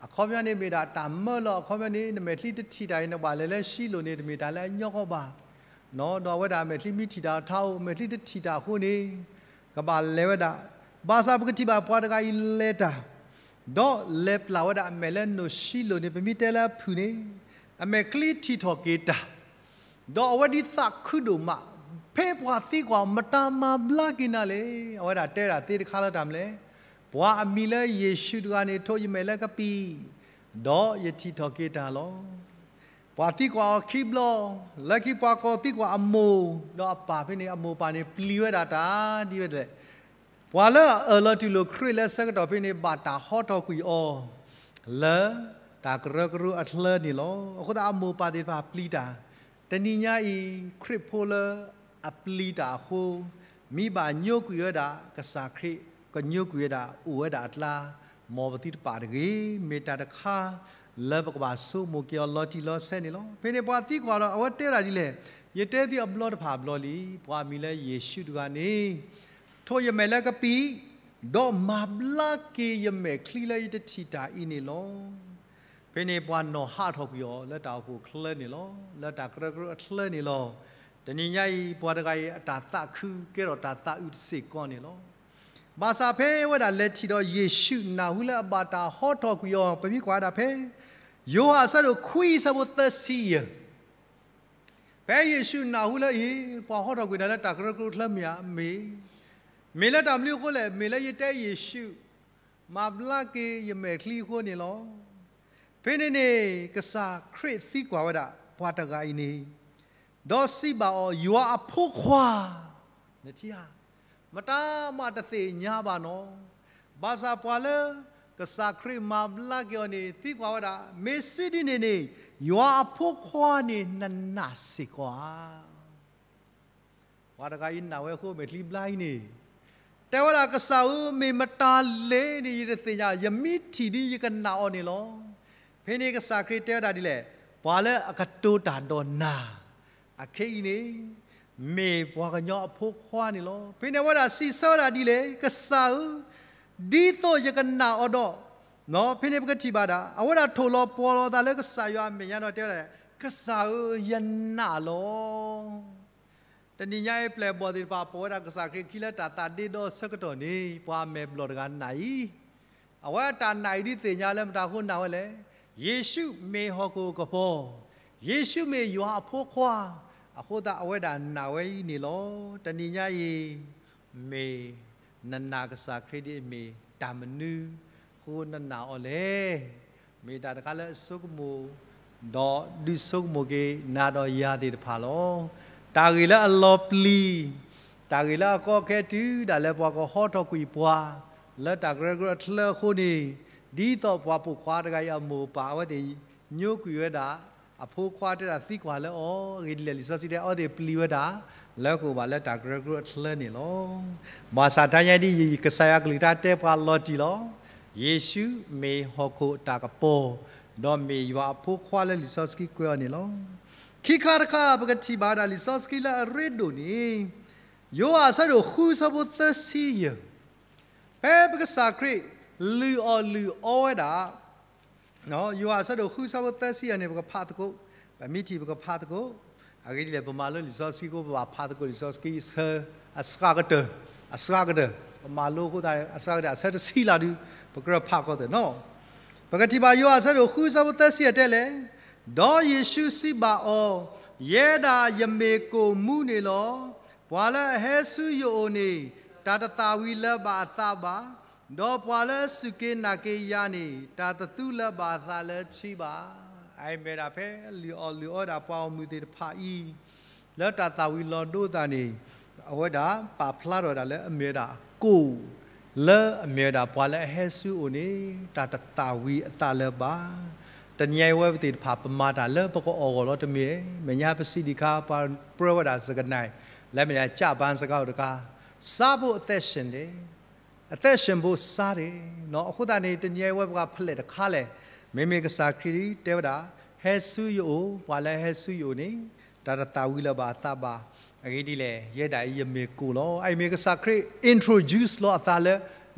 အခီပညီန့ၣ်မ့ၢ်ဒၣ်တၢ်မၢလီၤ, အခီပညီန့ၣ် နမဲာ်ချံတထံၣ်တၢ်အံၤ နဘၣ်လဲၤလၢၡံလိာ်န့ၣ် တမ့ၢ်တၢ်လၢအညီကီဘၣ်, ဒီးအဝဲဒၣ်အမဲာ်ချံမ့ၢ်ထံၣ်တၢ်ထးအိၣ်, မဲာ်ချံတထံၣ်တၢ်အဃိန့ၣ် ကဘၣ်လဲၤဝဲဒၣ်, ဘၣ်ဆၣ်ပကထံၣ်ဘၣ်ပှၤတဂၤအံၤလဲၤတၢ် ဒီးလဲၤပျၢ်ဝဲဒၣ်အမဲာ်လၢနိၣ်ၡံလိာ်န့ၣ် ပမ့ၢ်တဲလၢအဖုၣ်န့ၣ် အမဲာ်ချံထံၣ်ထီၣ်က့ၤတၢ်, ဒီးအဝဲဒ်သးခုဒိၣ်မး, ဖဲပှၤသံကွၢ် မတၤမၤဘျါက့ၤနၤလဲၣ်, အဝဲဒၣ်တဲဒၣ်သ့တခါလၢတၢ်မနုၤလဲၣ်, ပှၤအမံၤလၢယ့ၣ်ၡူးတဂၤန့ၣ် ထိၣ်ယမဲာ်လၢကပံာ်, ဒီးယထံၣ်ထီၣ်က့ၤတၢ်လီၤ. ပှၤသံကွၢ်အီၤခံဘျီ, လၢခံပှၤကိးသံကွၢ်အမိၢ်, ဒီးအပၢ်ဖဲန့ၣ် အမိၢ်ပၢ်န့ၣ်ပျံၤဝဲဒၣ်တၢ်ဒ်ဝဲဒၣ် ပှၤလၢအအၢၣ်လီၤတူၢ်လိာ်ခရံာ်လၢဆၢကတီၢ်ဖဲန့ၣ် ဘၣ်တၢ်ဟီထီၣ်ကွံာ်အီၤ လၢတၢ်ကရၢကရိအချၢန့ၣ်လီၤ. အဃိသတးအမိၢ်ပၢ်သ့ၣ်တဖၣ်ပျံၤတၢ်, တနံၤညါအံၤ ခရံာ်ဖိလၢအပျံၤတၢ်အဃိ, မ့ၢ်ဘၣ်ညိကွံာ်ဝဲဒၣ်ကစၢ်ခရံာ်, ကညိကွံာ်ဝဲဒၣ်အိၣ်ဝဲဒၣ်အကျါ, မ်ပသုတပာ်တဂ့ၤ, မ့ၢ်တၢ်တခါလၢပကဘၣ်ဆိကမိၣ်က့ၤအီၤလီၤတံၢ်လီၤဆဲးန့ၣ်လီၤ. ဖဲန့ၣ်ပှၤသံကွၢ်ဒီး အဝဲတဲဝဲဒၣ်ဒ်လဲၣ်, ယတဲသုအဘျီတဖၣ်အဘျီလံ, ပှၤအမံၤလၢယ့ၣ်ၡူးတဂၤန့ၣ် ထိၣ်ယမဲာ်လၢကပံာ်, ဒီးမၤဘျါက့ၤယမဲာ်ချံလၢယတထံၣ်တၢ်အံၤန့ၣ်လီၤ. ဖဲန့ၣ်ပှၤနီၢ်ဟးထီၣ်ကွံာ်အီၤလၢတၢ်အိၣ်ဖှိၣ်အချၢန့ၣ်လီၤ, လၢတၢ်ကရၢကရိအချၢန့ၣ်လီၤ. တနံၤညါအံၤ ပှၤတဂၤအံၤအတၢ်သးခုကဲထီၣ်တၢ်သးအုးစ့ၢ်ကီးန့ၣ်လီၤ. ဘၣ်ဆၣ်ဖဲအဝဲဒၣ်လဲၤထံၣ်ဒီးယ့ၣ်ၡူးနၢ်ဟူလၢအဘၣ်တၢ်ဟီထီၣ်ကွံာ်အီၤ ပမ့ၢ်ကွၢ်ဝဲဒၣ်ဖဲ ယိၤဟၣ်အဆၢဒိၣ်ခွံအဆၢဖိသၢဆံယဲၢ် ဖဲယ့ၣ်ၡူးနၢ်ဟူလၢအံၤ ပှၤဟီထီၣ်ကွံာ်တၢ်လၢတၢ်ကရၢကရိအချၢမ့ၢ်ဧါ, မ့ၢ်, မ့ၢ်လၢတၢ်မနုၤအဃိလဲၣ်, မ့ၢ်လၢယတဲယ့ၣ်ၡူး မၤဘျါက့ၤယမဲာ်ချံအဃိန့ၣ်လီၤ. ဖဲန့ၣ်န့ၣ် ကစၢ်ခရံာ်သံကွၢ်ဝဲဒၣ်ပှၤတဂၤအံၤန့ၣ်, ဒီးစံးဘၣ်အီၤ, ယွၤအဖိခွါ, နထံၣ်ဧါ, မတၤမးတသ့ၣ်ညါဘၣ်နီၤ. ဘၣ်ဆၣ်ပှၤလၢကစၢ်ခရံာ်မၤဘျါက့ၤအီၤန့ၣ် သံကွၢ်ဝဲဒၣ်, မ့ၢ်စံးဒ်န့ၣ်န့ၣ်, ယွၤအဖိခွါန့ၣ်နနာ်စ့ၢ်ကီးဧါ. ပှၤတဂၤအံၤနာ်ဝဲအဃိ မဲာ်ချံဘျါအံၤန့ၣ်, တဲဝဲဒၣ်ကစၢ်ဧၢ, မ့ၢ်မတၤလဲၣ်န့ၣ် ယတသ့ၣ်ညါ, ယမ့ၢ်ထံၣ်ဒ်ယကနာ်အီၤန့ၣ်လီၤ. ဖဲန့ၣ်ကစၢ်ခရံာ်တဲဝဲဒၣ်ဒ်လဲၣ်, ပှၤလၢအကတိၤတၢ်ဒီးနၤ အခဲအံၤန့ၣ် မ့ၢ်ပှၤကညီအဖိခွါန့ၣ်လီၤ. ဖဲန့ၣ်အဝဲဒၣ်စံးဆၢဝဲဒၣ်ဒ်လဲၣ်, ကစၢ်ဧၢ, ဒ်သိးယကနာ်အီၤဒီး, ဖဲန့ၣ်ပကထံၣ်ဘၣ်ဒၣ် အဝဲဒၣ်ထိၣ်လီၤပှီၢ်လီၤအသးလၢကစၢ်ယွၤအမဲာ်ညါဒီးတဲဝဲဒၣ်, ကစၢ်ဧၢ, ယနာ်လီၤ. တနံၤညါအံၤ ပျဲၢ်ဘီၣ်သ့ၣ်တဖၣ် ပိာ်ဝဲဒၣ်ကစၢ်ခရံာ်အခံလၢတၢ်သးဒ့ဒီဆၢကတီၢ်န့ၣ် ပှၤအမဲာ်ဘျီၣ်တဂၤနာ်အံၤ, အဝဲအတၢ်နာ်အံၤဒ်သ့ၣ်ညါလၢမတၤအဃိနာ်ဝဲလဲၣ်. ယ့ၣ်ၡူးမ့ၢ်ဟီၣ်ခိၣ်ကပီၤ, ယ့ၣ်ၡူးမ့ၢ်ယွၤအဖိခွါ, အဃိသတးအဝဲဒၣ်နာ်ဝဲအံၤန့ၣ်လီၤ. တနံၤညါအံၤ မ့ၢ်နနာ်ကစၢ်ခရံာ်ဒ်အမ့ၢ်တၢ်မနုၤအဃိနနာ်အီၤလဲၣ်. မ့ၢ်တၢ်တခါလၢအဆိကမိၣ်, ဒီးဒုးဆိကမိၣ်က့ၤနၤဒီးယၤသ့ၣ်တဖၣ်လီၤ. တၢ်ဂ့ၢ်လၢအလီၤပျံၤ, တၢ်ဂ့ၢ်လၢအကီခဲတုၤဒၣ်လဲာ်ပှၤကဟီထီၣ်ကွံာ်ပှၤ လၢတၢ်ကရၢကရိအချၢအဃိန့ၣ်, ဒ်သိးပှၤပိာ်ခွါတဂၤအံၤအမိၢ်အပၢ်အဝဲသ့ၣ်ညိကွံာ်ဝဲဒၣ် အဖိခွါတဲဒၣ်သံကွၢ်လၢအီၤ, အဂ့ၢ်ဒ်လဲၣ် လံာ်စီဆှံတဲ အဝဲသ့ၣ်ပျံၤဝဲဒၣ် လၢကအိၣ်ဘၣ်လၢတၢ်ကရၢကရိအချၢန့ၣ်လီၤ. ဘၣ်ဆၣ်တနံၤညါအံၤဒ်အံၤ ကစၢ်ယွၤအကလုၢ်ကထါတဲပှၤလီၤတံၢ်လီၤ. ယ့ၣ်ၡူးမ့ၢ်ဟီၣ်ခိၣ်အတၢ်ကပီၤ, ဒီးမ့ၢ်ယွၤအဖိခွါလၢလံာ်စီဆှံကွဲးအီၤန့ၣ်လီၤ. ခံခါတခါ ပကထံၣ်ဘၣ်ဝဲဒၣ်လံာ်စီဆှံလၢအရ့ဒိၣ်န့ၣ်, ယိၤဟၣ်အဆၢဒိၣ်ဃုအဆၢဖိသၢဆံယဲၢ် ဖဲပကစၢ်ခရံာ်လုၢ်အီၣ်လုၢ်အီဝဲဒၣ်, ယိၤဟၣ်အဆၢဒိၣ်ဃုအဆၢဖိသၢဆံယဲၢ်န့ၣ် ပကဖးသကိး, ပမ့ၢ်ထံၣ်ပကဖးသကိး, အဂ့ၢ်ဒ်လဲၣ် ပမၤလိလံာ်စီဆှံအဃိ ပဘၣ်ဖးသကိးလံာ်စီဆှံအဆၢအစှၤကတၢၢ်, အစှၤကတၢၢ်, ပမၤလိအဃိသတး အစှၤကတၢၢ် အဆၢတဆံလၢ်ဒုး ပကြၢးဖးကီၢ်သ့ၣ်နီၤ. ပကထံၣ်ဘၣ်ယိၤဟၣ်အဆၢဒိၣ်ဃုအဆၢဖိသၢဆံယဲၢ်တဲလဲၣ်, ဒီးယ့ၣ်ၡူးစံးဘၣ်အီၤ, ယဲဒၣ်ယမ့ၢ်ကိၣ်မူန့ၣ်လီၤ. ပှၤလၢအဟဲဆူယအိၣ်န့ၣ် တၢ်တသၣ်ဝံၤလၢၤဘၣ်အသးဘၣ်, ဒီးပှၤလၢအစူၢ်က့ၤနာ်က့ၤယၤန့ၣ် တၢ်တသူလၢၤဘၣ်အသးလၢထံဘၣ်. အအံၤမ့ၢ်ဒၣ်ဖဲလုၢ်အီၣ်လုၢ်အီဝဲဒၣ်ပှၤဂီၢ်မုၢ်သ့ၣ်တဖၣ်အံၤ လၢတၢ်သၣ်ဝံၤလီၤဒိသးန့ၣ် အဝဲဒၣ်ပာ်ဖျါထီၣ်ဝဲဒၣ်လၢအမ့ၢ်ဝဲဒၣ်ကိၣ် လၢအမ့ၢ်ဝဲဒၣ်ပှၤလၢအဟဲဆူအအိၣ်န့ၣ် တၢ်တသၣ်ဝံၤအသးလၢၤဘၣ်. တနံၤအံၤဝဲပသ့ၣ်တဖၣ် ပမၤတၢ်လၢပကအီၣ်ဂီၢ်လီၤတမ့ၢ်, မဲာ်ညါပစံးဒံးခါ ပှၤပြၢဝဲဒၣ်စကနၣ် လၢမ့ၢ်ဒၣ်ကၠၣ်ပၣ်စကၤအိၣ်တခါ, စားဖို့အသက်ရှင်တယ်, အသက်ရှင်ဖို့စားတယ်. အဃိသတးန့ၣ် တနံၤအံၤဝဲပှၤဖဲလဲၣ်တခါလဲၣ်, မ့မ့ၢ်ကစၢ်ခရံာ်တဲဝဲဒၣ် ဟဲဆူယအိၣ်, ပှၤလၢအဟဲဆူယအိၣ်န့ၣ် တၢ်တသၣ်ဝံၤလၢၤဘၣ်အသးဘၣ်. အဂ့ၢ်ဒ်လဲၣ်, ယဲဒၣ်အံၤယမ့ၢ်ကိၣ်လီၤ. အအံၤမ့ၢ်ကစၢ်ခရံာ် introduce လီၤအသးလၢ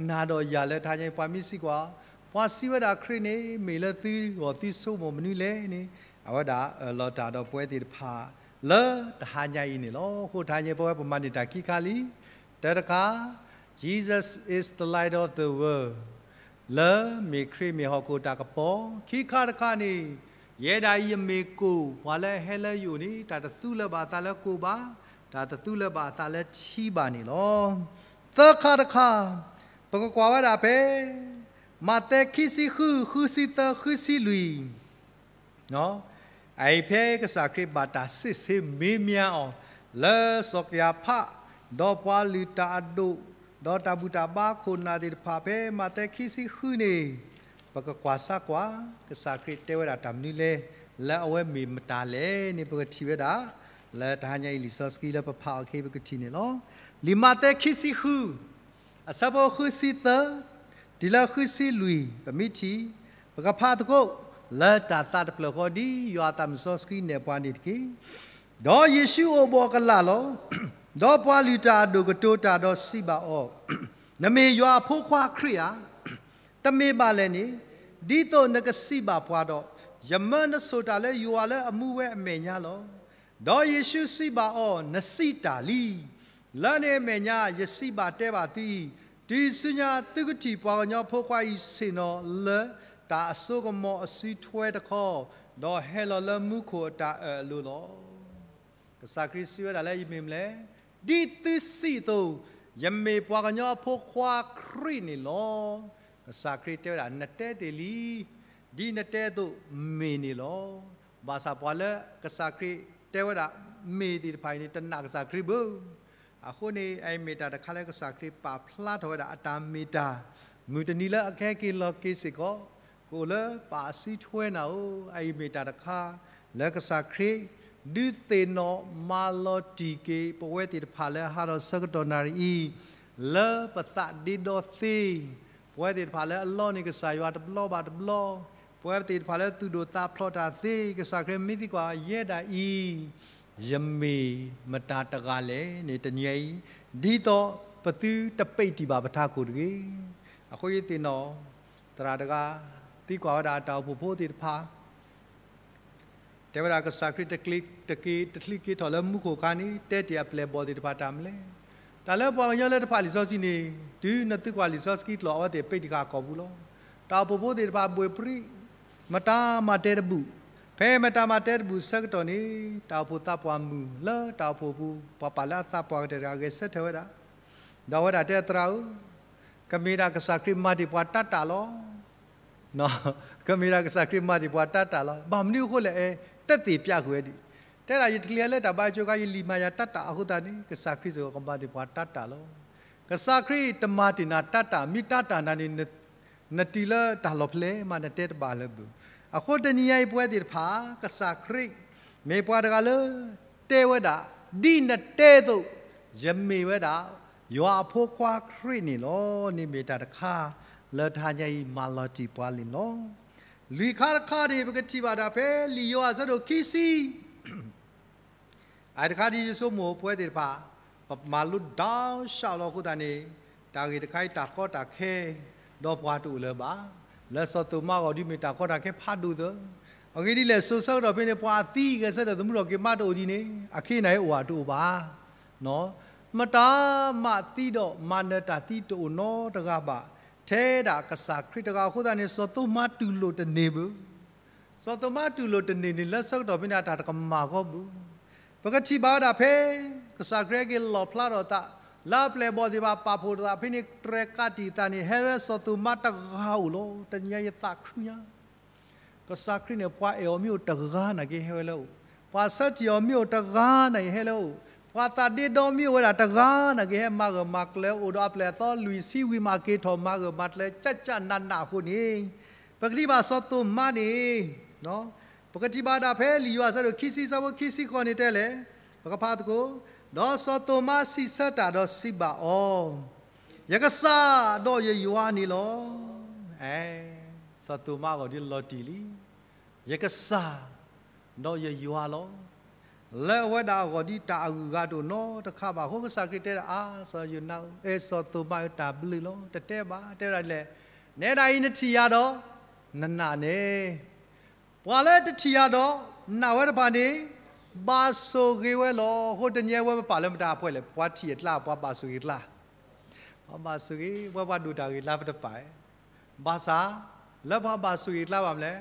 နၤဒီးယၤလၢတဟါညါအံၤ ပှၤမ့ၢ်စံးကွၢ်, ပှၤစံးဝဲဒၣ်ခရံာ်န့ၣ် မ့ၢ်လၢသုဂီၢ်သုဆိကမိၣ်မနုၤလဲၣ်န့ၣ်, အဝဲဒၣ်အၢၣ်လီၤတၢ်ဒီးပဝဲသ့ၣ်တဖၣ် လၢတဟါညါအံၤန့ၣ်လီၤ. အဃိတဟါညါအံၤ ပဝဲပမၤန့ၢ်တၢ်ခံခါလံ. တၢတခါ, Jesus is the light of the world. လၢမ့ၢ်ခရံာ်မ့ၢ်ဟီၣ်ခိၣ်တၢ်ကပီၤ, ခံခါတခါန့ၣ်, ယဲဒၣ်အံၤယမ့ၢ်ကိၣ်, ပှၤလၢအဟဲလၢယအိၣ်န့ၣ် တၢ်တသူလၢၤဘၣ်အသးလၢကိၣ်ဘၣ်, တၢ်တသူလၢၤဘၣ်အသးလၢထံဘၣ်န့ၣ်လီၤ. သၢခါတခါ, ပကကွၢ်ဝဲဒၣ်ဖဲ မးသဲခံဆံဃု, ဃုဆံသၢ, ဃုဆံလွံၢ် အအံၤဖဲကစၢ်ခရံာ်ဘၣ်တၢ်စ့ၣ်ဆ့မေးမြန်းအီၤ လၢစီၤကယၤဖး, ဒီးပှၤလုၢ်တၢ်အဒိၣ်, ဒီးတၢ်ဘူၣ်တၢ်ဘါခိၣ်နၢ်သ့ၣ်တဖၣ်ဖဲမးသဲခံဆံဃုန့ၣ်, ပကကွၢ်ဆၢကွၢ် ကစၢ်ခရံာ်တဲဝဲဒၣ်တၢ်မနုၤလဲၣ်, လၢအဝဲမ့ၢ်မတၤလဲၣ်န့ၣ် ပကထံၣ်ဝဲဒၣ် လၢတဟါညါအံၤလံာ်စီဆှံလၢပဖးအီၤခဲအံၤ ပကထံၣ်န့ၣ်လီၤ. လံာ်မးသဲခံဆံဃု အဆၢဖိဃုဆံသၢ တုၤလၢဃုဆံလွံၢ် ပမ့ၢ်ထံၣ်, ပကဖးသကိး လၢတၢ်သးတဖျၢၣ်ဃီ ဒ်ယွၤအသးမုၣ်စီဆှံနဲၣ်ပှၤန့ၣ်တက့ၢ်. ဒီးယ့ၣ်ၡူးအိၣ်ဘှီၣ်ကလာ်လီၤ. ဒီးပှၤလုၢ်တၢ်အဒိၣ်ကတိၤတၢ်ဒီးစံးဘၣ်အီၤ, နမ့ၢ်ယွၤအဖိခွါခရံာ်ဧါ. တမ့ၢ်ဘၣ်လဲၣ်န့ၣ်, ဒ်သိးနကစံးဘၣ်ပှၤဒီး, ယမၢနဆိၣ်တၢ်လၢယွၤလၢအမူဝဲအမဲာ်ညါလီၤ. ဒီးယ့ၣ်ၡူးစံးဘၣ်အီၤ, နစံးတၢ်လံ. လၢန့ၣ်အမဲာ်ညါ ယစံးဘၣ်တဲဘၣ်သုအံၤ, တုၤဆူညါသုကထံၣ်ပှၤကညီဖိခွါအံၤဆ့ၣ်နီၤလၢ တၢ်အစိကမီၤအစုထွဲတခီ, ဒီးဟဲလီၤလၢမူခိၣ်အတၢ်အၢၣ်အလိၤလီၤ. ကစၢ်ခရံာ်စံးဝဲဒၣ်လၢယမ့ၢ်မလဲၣ်, ဒ်သုစံးအသိး, ယမ့ၢ်ပှၤကညီအဖိခွါခရံာ်န့ၣ်လီၤ. ကစၢ်ခရံာ်တဲဝဲဒၣ် နတဲတ့ၢ်လံ, ဒ်နတဲအသိးမ့ၢ်န့ၣ်လီၤ. ဘၣ်ဆၣ်ပှၤလၢကစၢ်ခရံာ်တဲဝဲဒၣ်မ့ၢ်သ့ၣ်တဖၣ်အံၤန့ၣ် တနာ်ကစၢ်ခရံာ်ဘၣ်. အဃိန့ၣ် အအံၤမ့ၢ်တၢ်တခါလၢကစၢ်ခရံာ်ပာ်ဖျါထီၣ်ဝဲဒၣ်အတၢ်မ့ၢ်တၢ်, မုၢ်တနံၤလၢအကဟဲက့ၤလီၤက့ၤစ့ၢ်ကီး, ကအိၣ်လၢပၢ်အစုထွဲနၤဧိၤ, အအံၤမ့ၢ်တၢ်တခါ လၢကစၢ်ခရံာ် ဒုးသ့ၣ်နီၣ်မၤလီၤတံၢ်က့ၤ ပဝဲသ့ၣ်တဖၣ်လၢဟးထီၣ်ဆၢကတီၢ်နၣ်ရံၣ်အံၤ, လၢပသးဒ့ဒီသ့, ပဝဲသ့ၣ်တဖၣ်လၢအလီန့ၢ်ကစၢ်ယွၤတဘျီဘၣ်တဘျီ, ပဝဲသ့ၣ်တဖၣ်လၢသူၣ်ဒိၣ်သးဖျိးတၢ်သ့, ကစၢ်ခရံာ်မ့ၢ်သံကွၢ်ယဲဒၣ်အံၤ, ယမ့ၢ်မတၤတဂၤလဲၣ်န့ၣ် တနံၤအံၤ, ဒ်သိးပသုတပံးတံၢ်ဘၣ်ပထးခိၣ်တဂ့ၤ. အဃိယသ့ၣ်နီၣ်, သရၣ်တဂၤ သံကွၢ်ဝဲဒၣ်အတၢ်အိၣ်ဖှိၣ်ဖိသ့ၣ်တဖၣ် တဲဝဲဒၣ်ကစၢ်ခရံာ်တက့ၤတချံးက့ၤထီၣ်လၢမူခိၣ်အခါန့ၣ် တဲတ့ၢ်အပျဲၢ်အဘီၣ်သ့ၣ်တဖၣ်တၢ်မနုၤလဲၣ်. တၢ်လၢပှၤကညီလၢတဖးလံာ်စီဆှံန့ၣ်, တုၤနသုကွၢ်လံာ်စီဆှံကျိာ် အဝဲသ့ၣ်ပံးတံၢ်ဃာ်ကီၢ်ပူၤလီၤ. တၢ်အိၣ်ဖှိၣ်ဖိသ့ၣ်တဖၣ်ဘှ့ၣ်ပြံ, မတၤမၤတဲတဘူၣ်, ဖဲမတၤမၤတဲတဘူၣ်ဆၢကတီၢ်န့ၣ်, တၢ်အိၣ်ဖှိၣ်သးပှၢ်မုၢ်လၢတၢ်အိၣ်ဖှိၣ်ပူၤ ပှၤပာ်လၢအသးပှၢ်ကတၢၢ်တဂၤဂဲၤဆၢထၢၣ်ဝဲဒၣ်, ဒီးအဝဲဒၣ်တဲသရၣ်ဧၢ, ကမ့ၢ်ဒၣ်ကစၢ်ခရံာ်မၤတ့ၢ်ပှၤတၢ်တၢ်လီၤ. ကမ့ၢ်ဒၣ်ကစၢ်ခရံာ်မၤတ့ၢ်ပှၤတၢ်တၢ်လီၤ. ဘၣ်မနုၤအဃိလဲၣ်, အဲ တသ့ၣ်ပျးဃုာ်ဝဲဒံး, တဲဒၣ်ယတချံးလၢတၢ်ဘါယွၤကီၢ် ယလံာ်မၤယၤတၢ်တၢ်အဃိသတးန့ၣ် ကစၢ်ခရံာ်စ့ၢ်ကီးကမၤတ့ၢ်ပှၤတၢ်တၢ်လီၤ. ကစၢ်ခရံာ်တမၤတ့ၢ်နၤတၢ်တၢ်, မ့ၢ်တၢ်တၢ်နၤန့ၣ် နတုၤလၢတၢ်လီၢ်ဖဲလဲၣ်မး နတဲတဘၣ်လၢၤဘၣ်. အဃိတနံၤညါအံၤပဝဲသ့ၣ်တဖၣ် ကစၢ်ခရံာ် မ့ၢ်ပှၤတဂၤလၢ တဲဝဲဒၣ် ဒ်နတဲအသိး ယမ့ၢ်ဝဲဒၣ် ယွၤအဖိခွါခရံာ်န့ၣ်လီၤ. န့ၣ်မ့ၢ်တၢ်တခါ လၢတဟါညါအံၤမၤလီၤတံၢ်ပှၤန့ၣ်လီၤ. လွံၢ်ခါတခါန့ၣ် ပကထံၣ်ဘၣ်ဒၣ်ဖဲလံာ်ယိၤဟၣ်အဆၢဒိၣ်ခံဆံ အတခါဒ်ယဆိကမိၣ်ပဝဲသ့ၣ်တဖၣ် ပမၤလိဒီးစးလီၤအဃိသတးန့ၣ် တၢ်ဂ့ၢ်တခါအံၤတၢ်ကီတၢ်ခဲ ဒီးပှၤတအိၣ်လၢၤဘၣ်. လၢစီၤသိၤမါအဂီၢ်ဒ်မ့ၢ်တၢ်ကီတၢ်ခဲဖးဒိၣ်သၢ, အဂ့ၢ်ဒ်လဲၣ် စိၤဆၢကတီၢ်ဖဲန့ၣ် ပှၤအသံဂဲၤဆၢထၢၣ်သမူထီၣ်က့ၤမါတအိၣ်ဒ်န့ၣ် အခ့နၤအံၤအိၣ်တအိၣ်ဘၣ်. မတၤမးသံဒီးမၤနၢၤတၢ်သံတအိၣ်နီတဂၤဘၣ် ထဲဒၣ်ကစၢ်ခရံာ်တဂၤအဃိသတးန့ၣ် စီၤသိၤမါတူၢ်လိာ်တန့ၢ်ဘၣ်. စီၤသိၤမါတူၢ်လိာ်တန့ၢ်န့ၣ် လၢဆၢကတီၢ်ဖဲန့ၣ် အတၢ်တကမၣ်ဃီဘၣ်. ပကထံၣ်ဘၣ်ဝဲဒၣ်ဖဲ ကစၢ်ခရံာ်က့ၤလီၣ်ဖျါထီၣ်သး လၢအပျဲၢ်အဘီၣ်သ့ၣ်တဖၣ်ပာ်ဖှိၣ်ထီၣ်သးဖဲန့ၣ် တြဲၤကးတံာ်သးန့ၣ် ဟဲလၢစီၤသိၤမါတဂၤဧိၤလီၤ. တနံၤညါယသးခုညါ ကစၢ်ခရံာ်န့ၣ် ပှၤအဲၣ်အီၤမ့ၢ်အိၣ်တဂၤနာ်က့ဟဲဝဲလၢအအိၣ်, ပှၤဆၢထံၣ်အီၤမ့ၢ်အိၣ်တဂၤနာ်က့ဟဲလၢအအိၣ်, ပှၤသးဒ့ဒီမ့ၢ်အိၣ်ဝဲဒၣ်တဂၤနာ်က့ဟဲမၤဂၢၢ်မၤကျၢၤအိၣ်ဒီးအပျဲၢ်အသီလွံၢ်ဆံဝံၤမးက့ၤထီၣ်မၤဂၢၢ်မၤကျၢၤ ကၠၢ်ကၠၢ်နးနးအဃိန့ၣ်, ပကထံၣ်ဘၣ်စီၤသိၤမါန့ၣ် ပကထံၣ်ဘၣ်ဒၣ်ဖဲလံာ်ယိၤဟၣ်အဆၢဒိၣ်ခံဆံအဆၢဖိခံဆံဃိးန့ၣ်တဲလဲၣ်, ပကဖးသကိး, ဒီးစီၤသိၤမါစံးဆၢတၢ်ဒီးစံးဘၣ်အီၤ, ယကစၢ်ဒီးယယွၤန့ၣ်လီၤ. အဲ, စီၤသိၤမါအဂီၢ်ဒ်လီၤတံၢ်လံ, ယကစၢ်ဒီးယယွၤလီၤ. လၢအဝဲဒၣ်အဂီၢ်ဒ်တၢ်အဂုၤအဂၤတအိၣ်နီတခါဘၣ်အဃိ ကစၢ်ခရံာ်တဲဒၣ် အါ စီၤယိၤနါဧၢ, စီၤသိၤမါဧၢ, တၢ်ဘျုးလီၤ, တတဲဘၣ်, တဲဝဲဒၣ်ဒ်လဲၣ်, နဲဒၣ်အံၤနထံၣ်ယၤဒီး နနာ်န့ၣ်, ပှၤလၢတထံၣ်ယၤဒီးနာ်ဝဲတဖၣ်န့ၣ် ဘၣ်ဆိၣ်ဂ့ၤဝဲလီၤ. အဃိတနံၤအံၤဝဲပပာ်လၢမတၤအပှဲၤလဲၣ်, ပှၤထံၣ်အကျါ ပှၤဘၣ်ဆိၣ်ဂ့ၤအကျါ, ပှၤဘၣ်ဆိၣ်ဂ့ၤ, ဝဲပှၤဒိၣ်တၢ်ဂ့ၤကျါပတပာ်, ဘၣ်ဆၣ် လၢပှၤဘၣ်ဆိၣ်ဂ့ၤအကျါဘၣ်မနုၤလဲၣ်,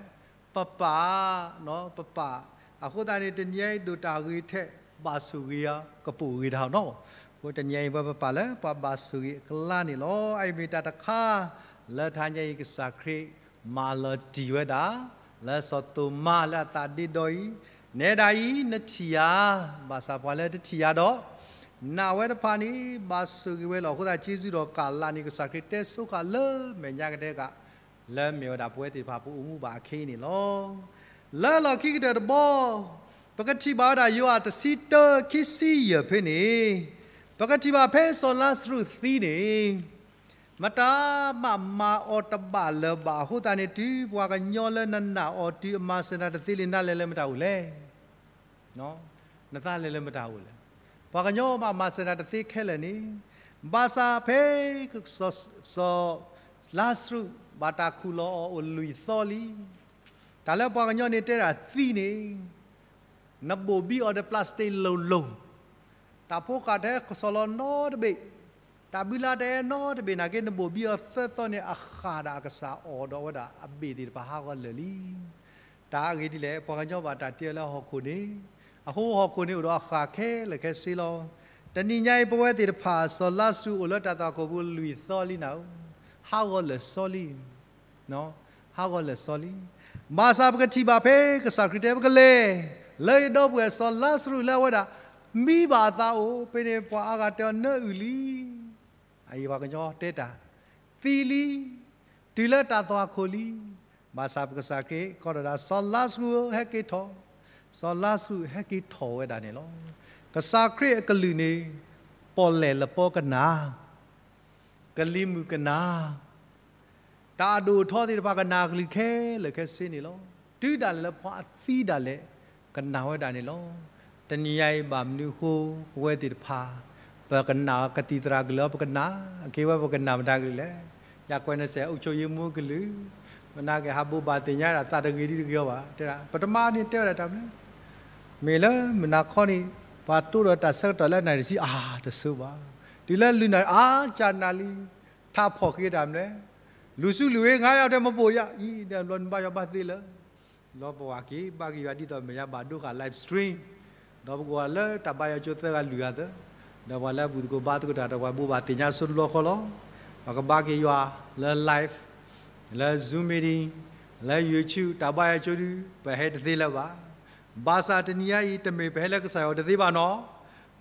ပပာ်, ပပာ်, အဃိသတးန့ၣ် တနံၤအံၤဒိၣ်တၢ်ဂ့ၤထဲ ဘၣ်ဆိၣ်ဂ့ၤအီၤ ကပိာ်ဂ့ၤတၢ်နီၤ. အဃိတနံၤအံၤဝဲပပာ်လၢပှၤဘၣ်ဆိၣ်ဂ့ၤအကျါန့ၣ်လီၤ. အအံၤမ့ၢ်တၢ်တခါ လၢတဟါညါအံၤ ကစၢ်ခရံာ်မၤလီၤတံၢ်ဝဲဒၣ် လၢစီၤသိၤမါလၢအသးဒ့ဒီအံၤ, နဲဒၣ်အံၤနထံၣ်ယၤ, ဘၣ်ဆၣ်ပှၤလၢတထံၣ်ယၤဒီး နာ်ဝဲတဖၣ်န့ၣ် ဘၣ်ဆိၣ်ဂ့ၤဝဲလီၤ. အဃိသတး က့ၤဆူဒီးကလးန့ၣ် ကစၢ်ခရံာ်တဲဆိဃာ်လၢမဲာ်ညါကဒဲကး လၢမ့ၢ်ဝဲဒၣ်ပဝဲသ့ၣ်တဖၣ်ပအိၣ်မူဘၣ်အခ့အံၤန့ၣ်လီၤ. လၢလီၢ်ခံကတၢၢ်တဘီ ပကထံၣ်ဘၣ်ဝဲဒၣ်ယိၤဟၣ်တဆံတၢ ခံဆံယဲၢ်ဖဲန့ၣ်, ပကထံၣ်ဘၣ်ဖဲစီၤလါစရူးသံန့ၣ် မတၤမးမၤအီၤတဘၣ်လၢၤဘၣ်. အဃိသတးန့ၣ် တုၤပှၤကညီလၢနနာ်အီၤတုၤအမၤစၢၤနၤတသ့လံ နလဲၤလၢမတၤအိၣ်လဲၣ်. နသးလဲၤလၢမတၤအိၣ်လဲၣ်. ပှၤကညီဘၣ်မၤစၢၤနၤတသ့ခဲလၢာ်န့ၣ်, ဘၣ်ဆၣ်ဖဲ စီၤ စီၤလါစရူးဘၣ်တၢ်ခူၣ်လီၤအီၤအိၣ်လွံၢ်သီလံ. တၢ်လၢပှၤကညီန့ၣ်တဲဒၣ်သံန့ၣ် နဘိၣ်ဘံအီၤဒီး plastic လိၤလိၤ, တၢ်ဖိဃာ်တဟဲကဆီၣ်လီၤနီတဘ့ၣ်, တၢ်ဘုလါတဟဲနီတဘ့ၣ်နာ်က့ နဘိၣ်ဘံအီၤသၢသီန့ၣ် အဃၢ်ဒၣ်အကစၢ်အီၣ်ဒီးဝဲဒၣ်အဘ့ၣ်သ့ၣ်တဖၣ်ဟးဂီၤလၢာ်လံ. တၢ်အဂ့ၢ်ဒ်လဲၣ်, ပှၤကညီဘၣ်တၢ်တ့အီၤလၢဟီၣ်ခိၣ်န့ၣ်, အဃိဟီၣ်ခိၣ်န့ၣ်အိၣ်ဒီးအဃၢ်ခဲလၢာ်ခဲဆ့လီၤ. တနံၤညါအံၤ ပဝဲသ့ၣ်တဖၣ် စီၤလါစရူးအိၣ်လၢတၢ်သွၣ်ခိၣ်ပူၤလွံၢ်သီလံနၤဧၢ, ဟးဂီၤလၢာ်စီလံ ဟးဂီၤလၢာ်စီလံ. ဘၣ်ဆၣ်ပကထံၣ်ဘၣ်ဖဲကစၢ်ခရံာ်တဲ ပကလဲၤလၢယဒီပုၢ်ဝဲၢ် စီၤလါစရူးလၢအဝဲဒၣ် မံဘၣ်အသးအိၣ်, ဖဲန့ၣ်ပှၤအါဂၤတဲအီၤ နအုၣ်လံ, အအံၤပှၤကညီတဲတၢ်, သံလံ, တုၤလၢတၢ်သွၣ်ခိၣ်လံ. ဘၣ်ဆၣ်ပကစၢ်ခရံာ်ကိးထီၣ်ဒၣ် စီၤလါစရူးဧၢ ဟဲက့ၤထီၣ်, စီၤလါစရူးဟဲက့ၤထီၣ်ဝဲဒၣ်န့ၣ်လီၤ. ကစၢ်ခရံာ်အကလုၢ်န့ၣ် ပီၣ်လဲၣ်လပီကနၣ် ကလံၤမုၢ်ကနၣ်, တၢ်အဒိၣ်အထီသ့ၣ်တဖၣ်ကနၣ်အကလုၢ်ခဲလၢာ်ခဲဆ့န့ၣ်လီၤ. တုၤဒၣ်လဲာ်လၢပှၤအသံဒၣ်လဲာ် ကနၣ်ဝဲဒၣ်န့ၣ်လီၤ. တနံၤညါအံၤဘၣ်မနုၤအဃိ ပဝဲသ့ၣ်တဖၣ် ပကနၣ်ကသံၣ်သရၣ်ကလုၢ်လီၤ ပကနၣ်, အက့ၤဝဲပကနၣ်မတၤကလုၢ်လဲၣ်. ယကွဲးနစဲး အုပ်ချုပ်ရေးမှူးကလုၢ်, မနၤက့ၤဟးဘိးဘၣ်သ့ၣ်ညါဒၣ်သးတဂ့ၤဒ်တဂ့ၤအီၤဘၣ်, တဲဒၣ် ပတမၤန့ၣ်တဲဝဲဒၣ်တၢ်မနုၤ မ့ၢ်လၢမုၢ်နၤခီန့ၣ် ပှၤတိၢ်ဒီးတၢ်ဆၢကတီၢ်လၢနၣ်ရံၣ်တဆံ အါ တဆိဘၣ်, တုၤလၢလွံၢ်နၣ်ရံၣ် အါ ကၢ်နၣ်လံ, ထးဖီၣ်ဃ့တၢ်မနုၤလဲၣ်, လူၤဆူလူၤဝ့ၤ ငါးယောက်ထဲမပို့ရ, အံၤ ဒီးဘျီနဘါယွၤဘၣ်သ့လၢ လီၤပဝးက့ၤ ဘါက့ၤယွၤဒ်သိးမ့ၢ်ယၤဘၣ်ဒိဃာ် live stream, ဒီးပကဝၤလၢတၢ်ဘါယွၤကၠိသၢဂၤလွံၢ်ဂၤသၢ, ဒီးပှၤလၢအဘူၣ်သကိးဘါသကိးတၢ်ဒီးပှၤဘိးဘၣ်သ့ၣ်ညါဆိတဘျီဃီလီၤ. ပကဘါက့ၤယွၤလၢ live, လၢ Zoom meeting, လၢ YouTube တၢ်ဘါယွၤကၠိဒု ပဟဲတသ့လၢၤဘၣ်. ဘၣ်ဆၣ်တနံၤညါအံၤ တမ့ၢ်ပဟဲလၢကစၢ်ယွၤအိၣ်တသ့ဘၣ်နီၤ,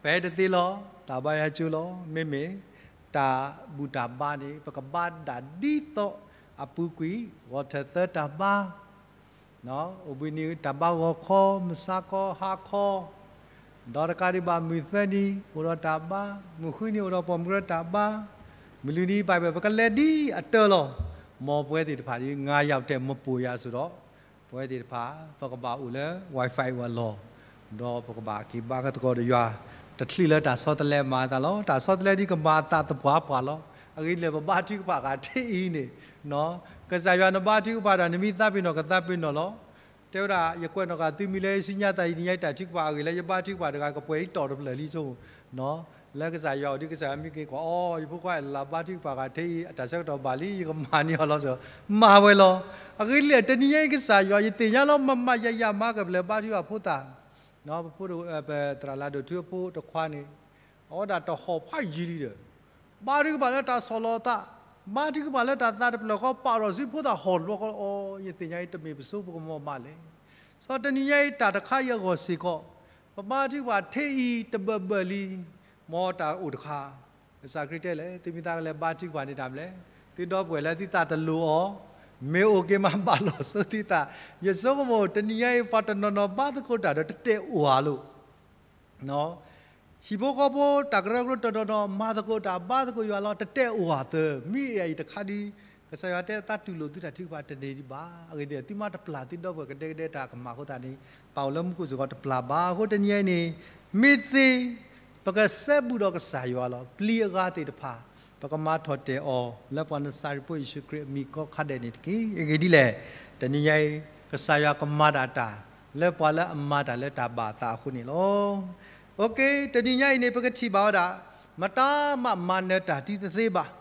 ပဟဲတသ့လီၤ. တၢ်ဘါယွၤကၠိလီၤ. မ့မ့ၢ်တၢ်ဘူၣ်တၢ်ဘါန့ၣ် ပကဘါဒၣ်ဒ်သိးအပူၤကွံာ် ဂီၤထၢၣ်သၢတၢ်ဘါ အိၣ်ဘှံးနံၤတၢ်ဘါဂီၤခီ မုၢ်ဆါခီ ဟါခီ, ဒီးတကးဒံးဘၣ်မုၢ်သၢနံၤ အိၣ်ဒီးတၢ်ဘါ, မုၢ်ဃုနံၤအိၣ်ဒီးပိာ်မုၣ်ကရၢတၢ်ဘါ, မုၢ်လွံၢ်နံၤဘၣ်ဘၣ် ပကလဲၤဒ်အတၢၢ်လီၤ. မ်ပဝဲသ့ၣ်တဖၣ်ဒ် ငါးယောက်ထဲမပို့ရဆိုတော့ ပဝဲသ့ၣ်တဖၣ် ပကဘၣ်အိၣ်လၢ Wi-Fi ဝဲလီၤ. ဒီးပကဘၣ်က့ၤဘါကသကိးဒီးယွၤ တချုးလၢတၢ်ဆီတလဲမၤအသးလီၤ. တၢ်ဆီတလဲဒ်ကမၤအသးသပှၢ်ပှၢ်လီၤ. အဂ့ၢ်ဒ်လဲၣ် ပဘါထုကဖၣ်ဂၤထဲအံၤန့ၣ် ကစၢ်ယွၤနဘါထုကဖၣ်ဒီး နမ့ၢ်သးပ့ၤနီၣ်ကသးပ့ၤနီၣ်လီၤ. တဲဝဲဒၣ် ယကွဲးနီၣ်ဃာ်သုမံၤလၢ ဆူညါသးအံၤ တနံၤညါအံၤတၢ်ထုကဖၣ်အဂ့ၢ်လၢယဘါထုကဖၣ်တဂၤ ကပှဲၤဒ်တီၢ်တဖျၢၣ်လံဆိ, လၢကစၢ်ယွၤအိၣ်ဒ်ကစၢ်ယွၤမ့ၢ်က့ၤကွၢ် အိ ယဖိခွါအဲၣ်လးဘါထုကဖၣ်ဂၤထဲအံၤ အတၢ်ဆၢကတီၢ်ဘၣ်လံ ယကမၤန့ၢ်အီၤလီၤစ့ၢ် မၤဝဲလီၤ. အဂ့ၢ်ဒ်လဲၣ် တနံၤညါအံၤကစၢ်ယွၤ ယသ့ၣ်ညါလီၤမးမးယၤယၤမၤကပျဲၢ်ဘါထုကဖၣ်ဖိသၣ် ပဖိ ပသရၣ်လၢဒိၣ်ထူအဖိတခွါန့ၣ် အဝဲဒၣ်တဟီၣ်ဖးယံာ်လံဒီး ဘါထုကဖၣ်လၢတၢ်ဆီၣ်လီၤသး, ဘါထုကဖၣ်လၢတၢ်သးတဖျၢၣ်ဃီ ပာ်ထီၣ်ဆူဖိသၣ်ဟီၣ်တဘျီဃီ အိ ယသ့ၣ်ညါအံၤတမ့ၢ်ပစိပကမီၤမးလဲၣ်. စီၤတနံၤညါအံၤတၢ်တခါအံၤအဂီၢ်စ့ၢ်ကီး ပဘါထုကဖၣ်ထဲအံၤတဘၢၣ်ဘၢၣ်လံ, မ်တၢ်အိၣ်တခါ ကစၢ်ခရံာ်တဲလဲၣ် သုမ့ၢ်သးကလဲၤဘါထုကဖၣ်န့ၣ်တၢ်မနုၤလဲၣ်, သုဒီပုၢ်ဝဲၢ်လၢသုသးတလိၤအီၤ မ့ၢ်အိၣ်က့ၤမၤဘၣ်လိာ်ဆိသုသး, ယဆိကမိၣ်တနံၤညါအံၤ ပှၤတနီၤနီၤဘါသကိးတၢ်ဒီးတတဲာ်အိၣ်ဧါလိၤ ဟံၣ်ဖိဃီဖိတၢ်ကရၢကရိတနီၤနီၤ မၤသကိးတၢ်ဘါသကိးယွၤလီၤ တတဲာ်အိၣ်ဧါသၢ, မ့ၢ်အံၤတခါဒ် ကစၢ်ယွၤတဲသးတူၢ်လိာ်သုတၢ်ထုကဖၣ်တန့ၢ်ဒံးဘၣ်. အဂ့ၢ်ဒ်အံၤ, သုမ့ၢ်တပျၢ်သုဒီပုၢ်ဝဲၢ်ကဒဲကဒဲတၢ်ကမၣ်အဃိသတးန့ၣ်, ပၢ်အိၣ်လၢမူခိၣ်စ့ၢ်ကီးတပျၢ်ဘၣ်. အဃိတနံၤအံၤန့ၣ်, မ့ၢ်သ့, ပကစဲဘူးဒီးကစၢ်ယွၤလီၤ. ပျံၤအဂၤသ့ၣ်တဖၣ်, ပကမၤထီၣ်တဲာ်အီၤ လၢပှၤနစၤရ့းဖိယ့ၣ်ၡူးခရံာ်အမံၤကိးခါဒဲးန့ၣ်တက့ၢ်. အဂ့ၢ်ဒ်လဲၣ်, တနံၤညါအံၤ, ကစၢ်ယွၤကမၤဒၣ်တၢ် လၢပှၤလၢအမၤတၢ်လၢတၢ်ဘၣ်အသးအဃိန့ၣ်လီၤ. အိၣ်က့, တနံၤညါအံၤန့ၣ် ပကထံၣ်ဘၣ်ဝဲဒၣ်, မတၤမးမၤနၢၤတၢ်တသ့ဘၣ်.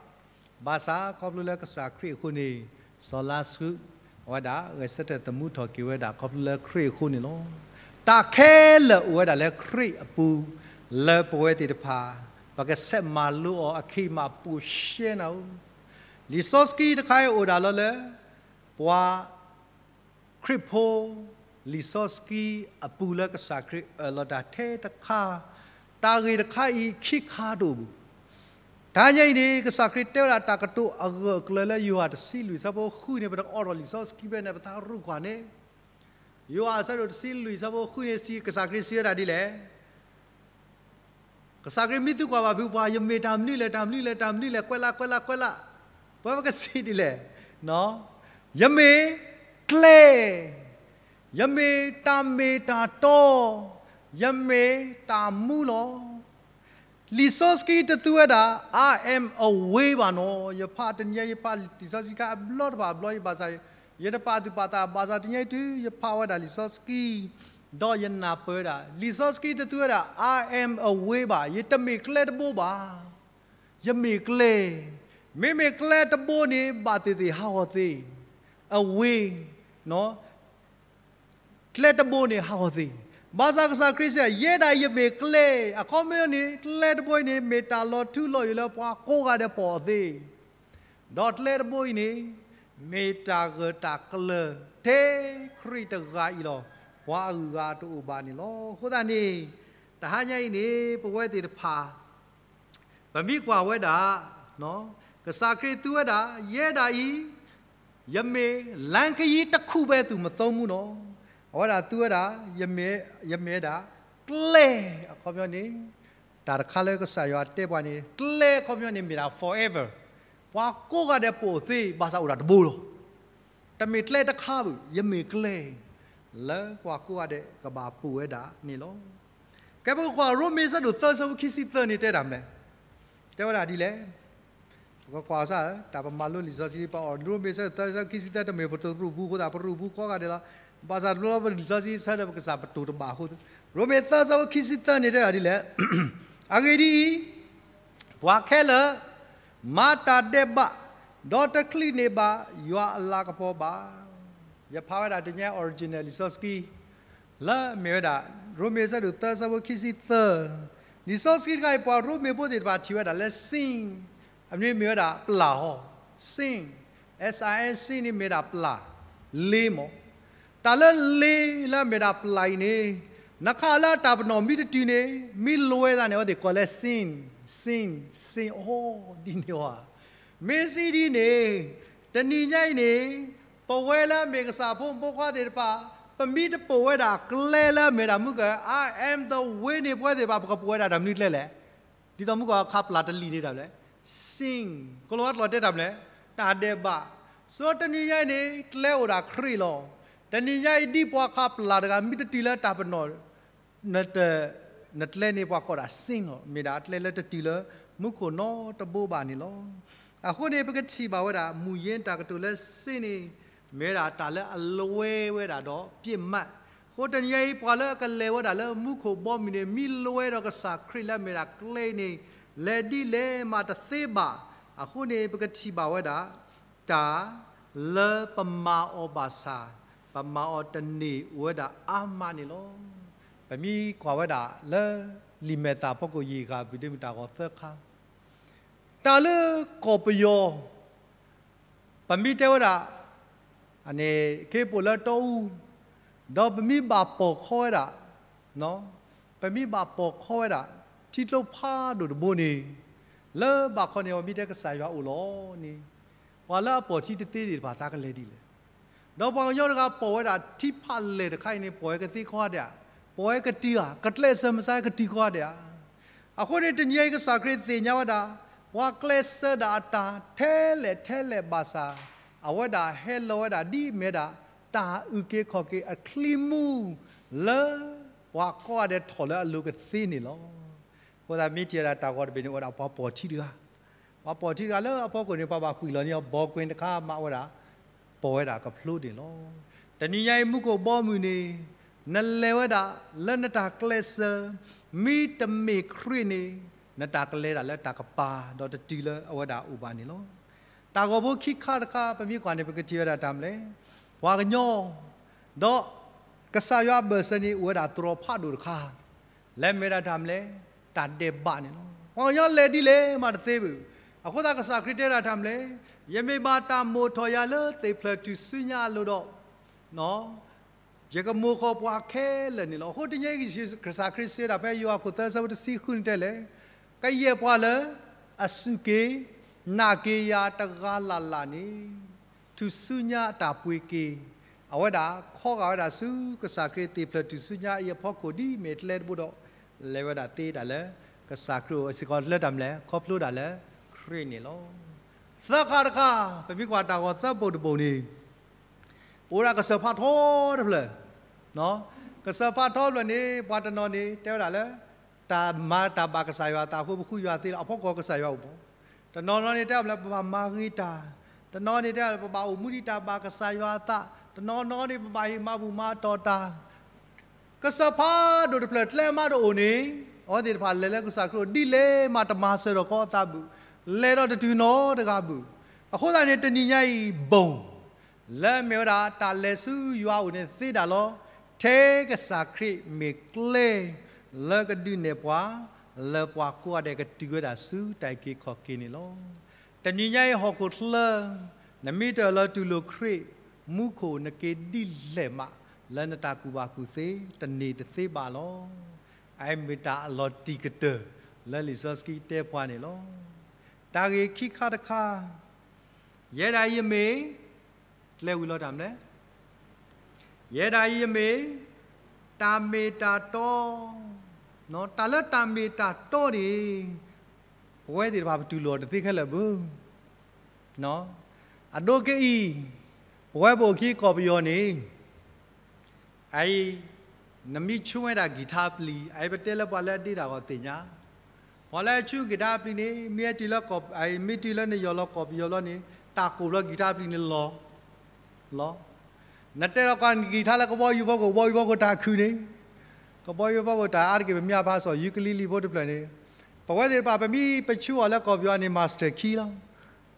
ဘၣ်ဆၣ်ခီဖျိလၢကစၢ်ခရံာ်အဃိန့ၣ်, စီၤလါစရူး, အဝဲဒၣ်ဂဲၤဆၢထၢၣ်သမူထီၣ်က့ၤဝဲဒၣ်ခီဖျိလၢခရံာ်အဃိန့ၣ်လီၤ. တၢ်ခဲလၢာ်အိၣ်ဝဲဒၣ်လၢခရံာ်အပူၤ, လၢပဝဲသ့ၣ်တဖၣ်, ပကဆဲးမၤလိအီၤအခံမး ပိာ်ရှဲနၤဧၢ. လံာ်စီဆှံတခါအံၤအိၣ်ဒၣ်လီၤလၢ, ပှၤ ခရံာ်ဖိ, လံာ်စီဆှံအပူၤလၢကစၢ်ခရံာ်အၢၣ်လီၤတၢ်ထဲတခါ, တၢ်ဂ့ၢ်တခါအံၤခံခါတအိၣ်ဘူး. တဟါညါအံၤန့ၣ် ကစၢ်ခရံာ်တဲဝဲဒၣ်တၢ်ကတိၤအဂၢၢ်အကျၢၤလၢယိၤဟၣ်တဆံလွံၢ်ဆၢဖိဃုန့ၣ် ပတအိးထီၣ်လံာ်စီဆှံဖဲန့ၣ် ပသးရူၢ်ကွၢ်န့ၣ်, ယိၤဟၣ်အဆၢဒိၣ်တဆံလွံၢ်ဆၢဖိဃုန့ၣ် ကစၢ်ခရံာ်စံးဝဲဒၣ်ဒ်လဲၣ် ကစၢ်ခရံာ်မ့ၢ်သုကွၢ်ဘၣ်ဖုးပှၤ ယမ့ၢ်တၢ်မနုၤလဲၣ် တၢ်မနုၤလဲၣ် တၢ်မနုၤလဲၣ် ကွဲးလၢ ကွဲးလၢ ကွဲးလၢ, ပဝဲပကစံးဒ်လဲၣ်, ယမ့ၢ်ကျဲ, ယမ့ၢ်တၢ်မ့ၢ်တၢ်တီ, ယမ့ၢ်တၢ်မူလီၤ. လံာ်စီဆှံတသူဝဲဒၣ် I am a way ဘၣ်နီၤ. ယဖးတနံၤညါ ယဖးလံာ်စီဆှံခါအဘျီတဖၣ်အဘျီအံၤဘၣ်ဆၣ်, ယတပာ်သူၣ်ပာ်သးဘၣ်ဆၣ် တနံၤညါအံၤတုၤ ယဖးဝဲဒၣ်လံာ်စီဆှံ ဒီးယနၢ်ပၢၢ်ဝဲဒၣ် လံာ်စီဆှံတသူဝဲဒၣ် I am a way ဘၣ်, ယတမ့ၢ်ကျဲတဘိဘၣ်, ယမ့ၢ်ကျဲ, မ့မ့ၢ်ကျဲတဘိန့ၣ် ဘၣ်သ့ၣ်သ့ၣ်ဟးဂီၤသ့, a way, ကျဲတဘိန့ၣ်ဟးဂီၤသ့, ဘၣ်ဆၣ်ကစၢ်ခရံာ်စံး ယဲဒၣ်အံၤယမ့ၢ်ကျဲ, အခီပညီန့ၣ် ကျဲတဘိအံၤန့ၣ် မ့ၢ်တၢ်လီၤထူလီၤယိာ်လၢပှၤကိးဂၤဒဲးပိာ်အီၤသ့ ဒီးကျဲတဘိအံၤန့ၣ် မ့ၢ်တၢ်ဂၢၢ်တၢ်ကျၢၤထဲခရံာ်တဂၤအံၤလီၤ. ပှၤအဂုၤအဂၤတအိၣ်ဘၣ်န့ၣ်လီၤ. အဃိသတးန့ၣ် တဟါညါအံၤန့ၣ် ပဝဲသ့ၣ်တဖၣ် ပမ့ၢ်ကွၢ်ဝဲဒၣ် ကစၢ်ခရံာ်သူဝဲဒၣ် ယဲဒၣ်အံၤ ယမ့ၢ်လါခယံတခူၣ်ဘဲသူၣ်မသိမူနီၤ. အဝဲဒၣ်သူဝဲဒၣ် ယမ့ၢ်ဒၣ် ကျဲ အခီပညီန့ၣ် တၢ်တခါလၢကစၢ်ယွၤတဲပှၤန့ၣ် ကျဲအခီပညီန့ၣ်မ့ၢ်ဒၣ် forever, ပှၤကိးဂၤဒဲးပိာ်သ့ ဘၣ်ဆၣ်အိၣ်ဒၣ်တဘိလီၤ. တမ့ၢ်ကျဲတခါဘၣ်, ယမ့ၢ်ကျဲ လၢပှၤကိးဂၤဒဲးကဘၣ်ပိာ်ဝဲဒၣ်န့ၣ်လီၤ. ကဲ ပကကွၢ်ရိမ့ၤဆၢဒိၣ်သၢဆၢဖိခံဆံသၢန့ၣ်တဲဒၣ်မနုၤလဲၣ်, တဲဝဲဒၣ်ဒ်လဲၣ်. ပကကွၢ်စၢ် တၢ်ပမၤလိလံာ်စီဆှံ ပအီၣ်ရိမ့ၤဆၢဒိၣ်သၢဆၢခံဆံသၢ တမ့ၢ်ပတရူၢ်ပူၤအဃိသတး ပရူၢ်ပူၤကိးဂၤဒဲးလီၤ. ဘၣ်ဆၣ်တဘျီဘျီပလံာ်စီဆှံဆၢဒီး ပကစၢ်ပတိၢ်တဘၣ်အဃိ, ရိမ့ၤသၢဆၢဖိခံဆံသၢန့ၣ်တဲဒၣ်ဒ်လဲၣ်. အဂ့ၢ်ဒ်အံၤ, ပှၤခဲလၢာ် မၤတၢ်ဒဲးဘး, ဒီးတချံးန့ၢ်ဘၣ် ယွၤအလၤကပီၤဘၣ်. ယဖးဝဲဒၣ်တနံၤညါ original လံာ်စီဆှံ လၢအမ့ၢ်ဝဲဒၣ် ရိမ့ၤဆၢဒိၣ်သၢဆၢဖိခံဆံသၢ, လံာ်စီဆှံတခါအံၤ ပှၤရိမ့ၤဖိသ့ၣ်တဖၣ်ထံၣ်ဝဲဒၣ်လၢ sin, အမ့ၢ်မ့ၢ်ဝဲဒၣ်ပျၢ်ဟီ, sin, S I N န့ၣ်မ့ၢ်ဒၣ်ပျၢ်, လ့မး, တၢ်လၢလ့လၢအမ့ၢ်ဒၣ်ပျၢ်အံၤန့ၣ်, နခးလၢအတၢ်ပနီၣ်မ့ၢ်တတုၤန့ၣ် မ့ၢ်လဝဲသးန့ၣ် အဝဲသ့ၣ်ကိးလၢ sin, sin, sin အီၤဒ်န့ၣ်ဝဲ. မ့ၢ်စံးဒ်န့ၣ်, တနံၤညါအံၤန့ၣ်, ပဝဲလၢအမ့ၢ်ကစၢ်ဖိမုၣ်ဖိခွါသ့ၣ်တဖၣ်, ပမ့ၢ်တပိာ်ဝဲဒၣ်ကျဲလၢအမ့ၢ်ဒၣ်မူက I am the way န့ၣ် ပဝဲသ့ၣ်တဖၣ် ပကပိာ်ဝဲဒၣ်တၢ်မနုၤကျဲလဲၣ်. ဒ်သိးမူကီၢ်ခးပျၢ်တလံာ်န့ၣ်တၢ်မနုၤလဲၣ်, sin, ကလီၤဝါတလီၤတဲတၢ်မနုၤလဲၣ်, တၢ်ဒဲးဘး. ဆိတနံၤညါအံၤန့ၣ် ကျဲအိၣ်ဒၣ်ခရံာ်လီၤ. တနံၤညါအံၤ ဒ်ပှၤခးပျၢ်တဂၤ မ့ၢ်တတုၤလၢတၢ်ပနီၣ် နကျဲန့ၣ် ပှၤကိးဒၣ် sin လီၤ. မ့ၢ်ဒၣ်အကျဲလၢတတုၤလၢမူခိၣ်နီတဘိဘၣ်န့ၣ်လီၤ. အဃိန့ၣ် ပကထံၣ်ဘၣ်ဝဲဒၣ် မူၤယ့တၢ်ကတိၤလၢ sin န့ၣ် မ့ၢ်ဝဲဒၣ်တၢ်လၢအလဝဲဝဲဒၣ်ဒီး ပစ်မှတ်. အဃိတနံၤညါအံၤ ပှၤလၢအကလဲၤဝဲဒၣ်လၢမူခိၣ်ဘီမုၢ်န့ၣ် မ့ၢ်လဝဲဒီးကစၢ်ခရံာ်လၢအမ့ၢ်ဒၣ်ကျဲန့ၣ် လဲၤဒ်လဲၣ်မးတသ့ဘၣ်. အဃိန့ၣ် ပကထံၣ်ဘၣ်ဝဲဒၣ် တၢ်လၢပမၤအီၤဘၣ်ဆၣ် ပမၤအီၤတန့ၢ်ဝဲဒၣ်အါမးန့ၣ်လီၤ. ပမ့ၢ်ကွၢ်ဝဲဒၣ်လၢ လံာ်မဲာ်သၣ်ဖီခိၣ်ယံာ်ဃာ် ပဒ့မုၢ်တၢ်ဂီၤသၢခါ, တၢ်လၢကီၢ်ပယီၤ ပမ့ၢ်တဲဝဲဒၣ် ခ့ပိာ်လၢတီအူ, ဒီးပမ့ၢ်ဘၣ်ပိာ်ခီဝဲဒၣ်, ပမ့ၢ်ဘၣ်ပိာ်ခီဝဲဒၣ် ထံကျိဖးဒိၣ်တဘိန့ၣ်, လၢဘၣ်ခီန့ၣ် ပမ့ၢ်တဲကစၢ်ယွၤအိၣ်လီၤန့ၣ်, ပှၤလၢအပိာ်ထံတသ့သ့ၣ်တဖၣ်သးကလဲၤဒ်လဲၣ်. ဒီးပှၤကညီတဂၤပိာ်ဝဲဒၣ်ထံဖးလဲၢ်တခါအံၤန့ၣ် ပိာ်ဝဲကသ့ခီဧါ, ပိာ်ဝဲကတုၤဧါ, ကကျဲးစၢးမုၢ်ဆါကတုၤခီဧါ. အဃိန့ၣ် တနံၤအံၤကစၢ်ခရံာ်သ့ၣ်ညါဝဲဒၣ် ပှၤကျဲးစၢးဒၣ်အတၢ်ထဲလဲၣ်ထဲလဲၣ်ဘၣ်ဆၣ်, အဝဲဒၣ်ဟဲလီၤဝဲဒၣ်ဒ်အမ့ၢ်ဝဲဒၣ် တၢ်အုၣ်က့ၤခီၣ်က့ၤအချံမူ လၢပှၤကိးဂၤဒဲးထီၣ်လၢအလိၤကသ့န့ၣ်လီၤ. အဃိသတးမ့ၢ်ထံၣ်ဝဲဒၣ်တၢ်ဂီၤတဘ့ၣ်န့ၣ် အိၣ်ဝဲဒၣ်ပှၤပီၢ်ထံတဂၤ, ပှၤပီၢ်ထံတဂၤလၢအဖီခိၣ်န့ၣ် ပှၤဘၣ်ကွံာ်လီၤန့ၢ်အီၤ ဘီကွ့တခါမးဝဲဒၣ်, ပိာ်ဝဲဒၣ်ကဖျိန့ၣ်လီၤ. တနံၤညါအံၤမူခိၣ်ဘီမုၢ်န့ၣ် နလဲၤဝဲဒၣ်လၢနတၢ်ကျဲးစၢး, မ့တမ့ၢ်ခရံာ်န့ၣ် နတၢ်ကလဲၤဒၣ်လၢတၢ်ကပၤ ဒီးတတုၤလၢအဝဲဒၣ်အိၣ်ဘၣ်န့ၣ်လီၤ. တၢ်ဂီၤဖိခံခါတခါ ပမ့ၢ်ကွၢ်န့ၣ် ပကထံၣ်ဝဲဒၣ်တၢ်မနုၤလဲၣ်, ပှၤကညီ, ဒီးကစၢ်ယွၤအဘၢၣ်စၢၤန့ၣ် အိၣ်ဝဲဒၣ်တြီၤဖးဒိၣ်တခါ လၢမ့ၢ်ဝဲဒၣ်တၢ်မနုၤလဲၣ်, တၢ်ဒဲးဘးန့ၣ်လီၤ. ပှၤကညီလဲၤဒ်လဲၣ်မးတသ့ဘၣ်. အဃိသတးကစၢ်ခရံာ်တဲဝဲဒၣ်တၢ်မနုၤလဲၣ်, ယမ့ၢ်ဘၣ်တၢ်မိၣ်ထီၣ်ယၤလၢသ့ၣ်ဖျၢၣ်ထူၣ်စုညါအလိၤဒီး ယကမိၣ်ဃီၤပှၤခဲလၢာ်န့ၣ်လီၤ. အဃိတနံၤအံၤ ကစၢ်ခရံာ်စံးဝဲဒၣ်ဖဲယိၤဟၣ်ခိၣ်သၢဆၢဖိတဆံဃုန့ၣ်တဲလဲၣ်, ကယဲၢ်ပှၤလၢအစူၢ်က့ၤနာ်က့ၤယၤတဂၤလၢ်လၢ်န့ၣ် ထူၣ်စုညါအတၢ်ပှ့ၤက့ၤ, အဝဲဒၣ်ခီဂာ်ဝဲဒၣ်ဆူကစၢ်ခရံာ်သ့ၣ်ဖျၢၣ်ထူၣ်စုညါအံၤအဖီခိၣ်ဒ်အမ့ၢ်ကျဲတဘိဒီး လဲၤဝဲဒၣ်သ့ဒၣ်လၢကစၢ်ခရံာ်အအိၣ်စ့ၢ်ကီးလၢတၢ်မနုၤလဲၣ်, ခီဖျိဒၣ်လၢခရံာ်န့ၣ်လီၤ. သၢခါတခါ ပမ့ၢ်ကွၢ်တၢ်ဂီၤသၢဘိၣ်တဘိၣ်န့ၣ် အိၣ်ဒၣ်ကစၢၢ်ဖးထီတဖျၢၣ်, ကစၢၢ်ဖးထီတဖျၢၣ်န့ၣ် ပှၤတနီၤန့ၣ် တဲဝဲဒၣ်လၢ တၢ်မၤတၢ်ဘၣ်ကစၢ်ယွၤအသးအဃိ ပဃုယွၤသ့လီၤ, အဖီခိၣ်ကစၢ်ယွၤအိၣ်ဘၣ်. တနီၤနီၤန့ၣ် တဲဝဲဒၣ်လၢပဘၣ်မၤဂ့ၤတၢ်, တနီၤန့ၣ် တဲဝဲဒၣ်လၢပဘၣ်အိၣ်မူဒ်တၢ်ဘၣ်ကစၢ်ယွၤအသး, တနီၤနီၤန့ၣ် ပဘၣ်ဟ့ၣ်မၤဘူၣ်မၤတီၢ်တၢ် ကစၢၢ်ဖးဒိၣ်တဖျၢၣ်ကျဲမးတအိၣ်န့ၣ်, အဝဲသ့ၣ်တဖၣ်လဲၤလၢကစၢ်ခရံာ်အအိၣ်ဒ်လဲၣ်မးတမၤစၢၤထီၣ်ကီအသးဘၣ်, လဲၤဒီးတတုၤနီတဂၤဘၣ်. အဃိသတးန့ၣ် တနံၤညါအံၤဘိၣ် လၢမ့ၢ်ဝဲဒၣ်တၢ်လဲၤဆူယွၤအအိၣ်န့ၣ်သ့ဒၣ်လီၤ. ထဲကစၢ်ခရံာ်မ့ၢ်ကျဲ လၢကဒုးနဲၣ်ပှၤ လၢပှၤကိးဂၤဒဲးကတုၤဝဲဒၣ်ဆူတၢ်အုၣ်က့ၤခီၣ်က့ၤန့ၣ်လီၤ. တနံၤညါအံၤဟီၣ်ခိၣ်ချၢ နမ့ၢ်တၢၢ်လီၤတူၢ်လိာ်ခရံာ် မူခိၣ်နက့ၤဒ်လဲၣ်မး လၢနတၢ်ကူၣ်ဘၣ်ကူၣ်သ့ တန့ၢ်တသ့ဘၣ်လီၤ. အအံၤမ့ၢ်တၢ်အလီၤတံၢ်ကတၢၢ် လၢလံာ်စီဆှံတဲပှၤန့ၣ်လီၤ. တၢ်ဂ့ၢ်ခံခါတခါ ယဲဒၣ်အံၤယမ့ၢ် ကျဲဝံၤလီၤတၢ်မနုၤလဲၣ်, ယဲဒၣ်အံၤယမ့ၢ် တၢ်မ့ၢ်တၢ်တီ, တၢ်လၢတၢ်မ့ၢ်တၢ်တီန့ၣ် ပဝဲသ့ၣ်တဖၣ်ပတူၢ်လိာ်အီၤတသ့ခဲလၢာ်ဘၣ်. အဒိက့ၤအံၤ ပဝဲပအိၣ်ခံကီၢ်ပယီၤန့ၣ် အအံၤ နမ့ၢ်ဆူၣ်ဝဲဒၣ်ကံၢ်ထါပျံၤ အအံၤပတဲလၢပှၤလၢအဒ့တၢ်ဂီၤသ့ၣ်ညါ, ပှၤလၢအဆူၣ်ကံၢ်ထါပျံၤန့ၣ် မ့ၢ်ဟဲတုၤလၢကီၢ် မ့ၢ်တုၤလၢနယီၢ်လီၤကီၢ်ပယီၤလီၤန့ၣ် တၢ်ကိၢ်ဘျီကံၢ်ထါပျံၤန့ၣ်လီၤ လီၤ. နတဲလီၤကွၢ်ကံၢ်ထါလၢကဘီယူၤဖီခိၣ် ကဘီယူၤဖီခိၣ်တၢ်ခုၣ်န့ၣ်, ကဘီယူၤဖီခိၣ်တၢ်အါတက့ၢ် ပမ့ၢ်အဖးစီၣ် ယူကလံလံဖိတဖျၢၣ်န့ၣ်, ပဝဲသ့ၣ်တဖၣ် ပမ့ၢ်ပဆူၣ်အီၤလၢကီၢ်ပယီၤန့ၣ် master key လီၤ.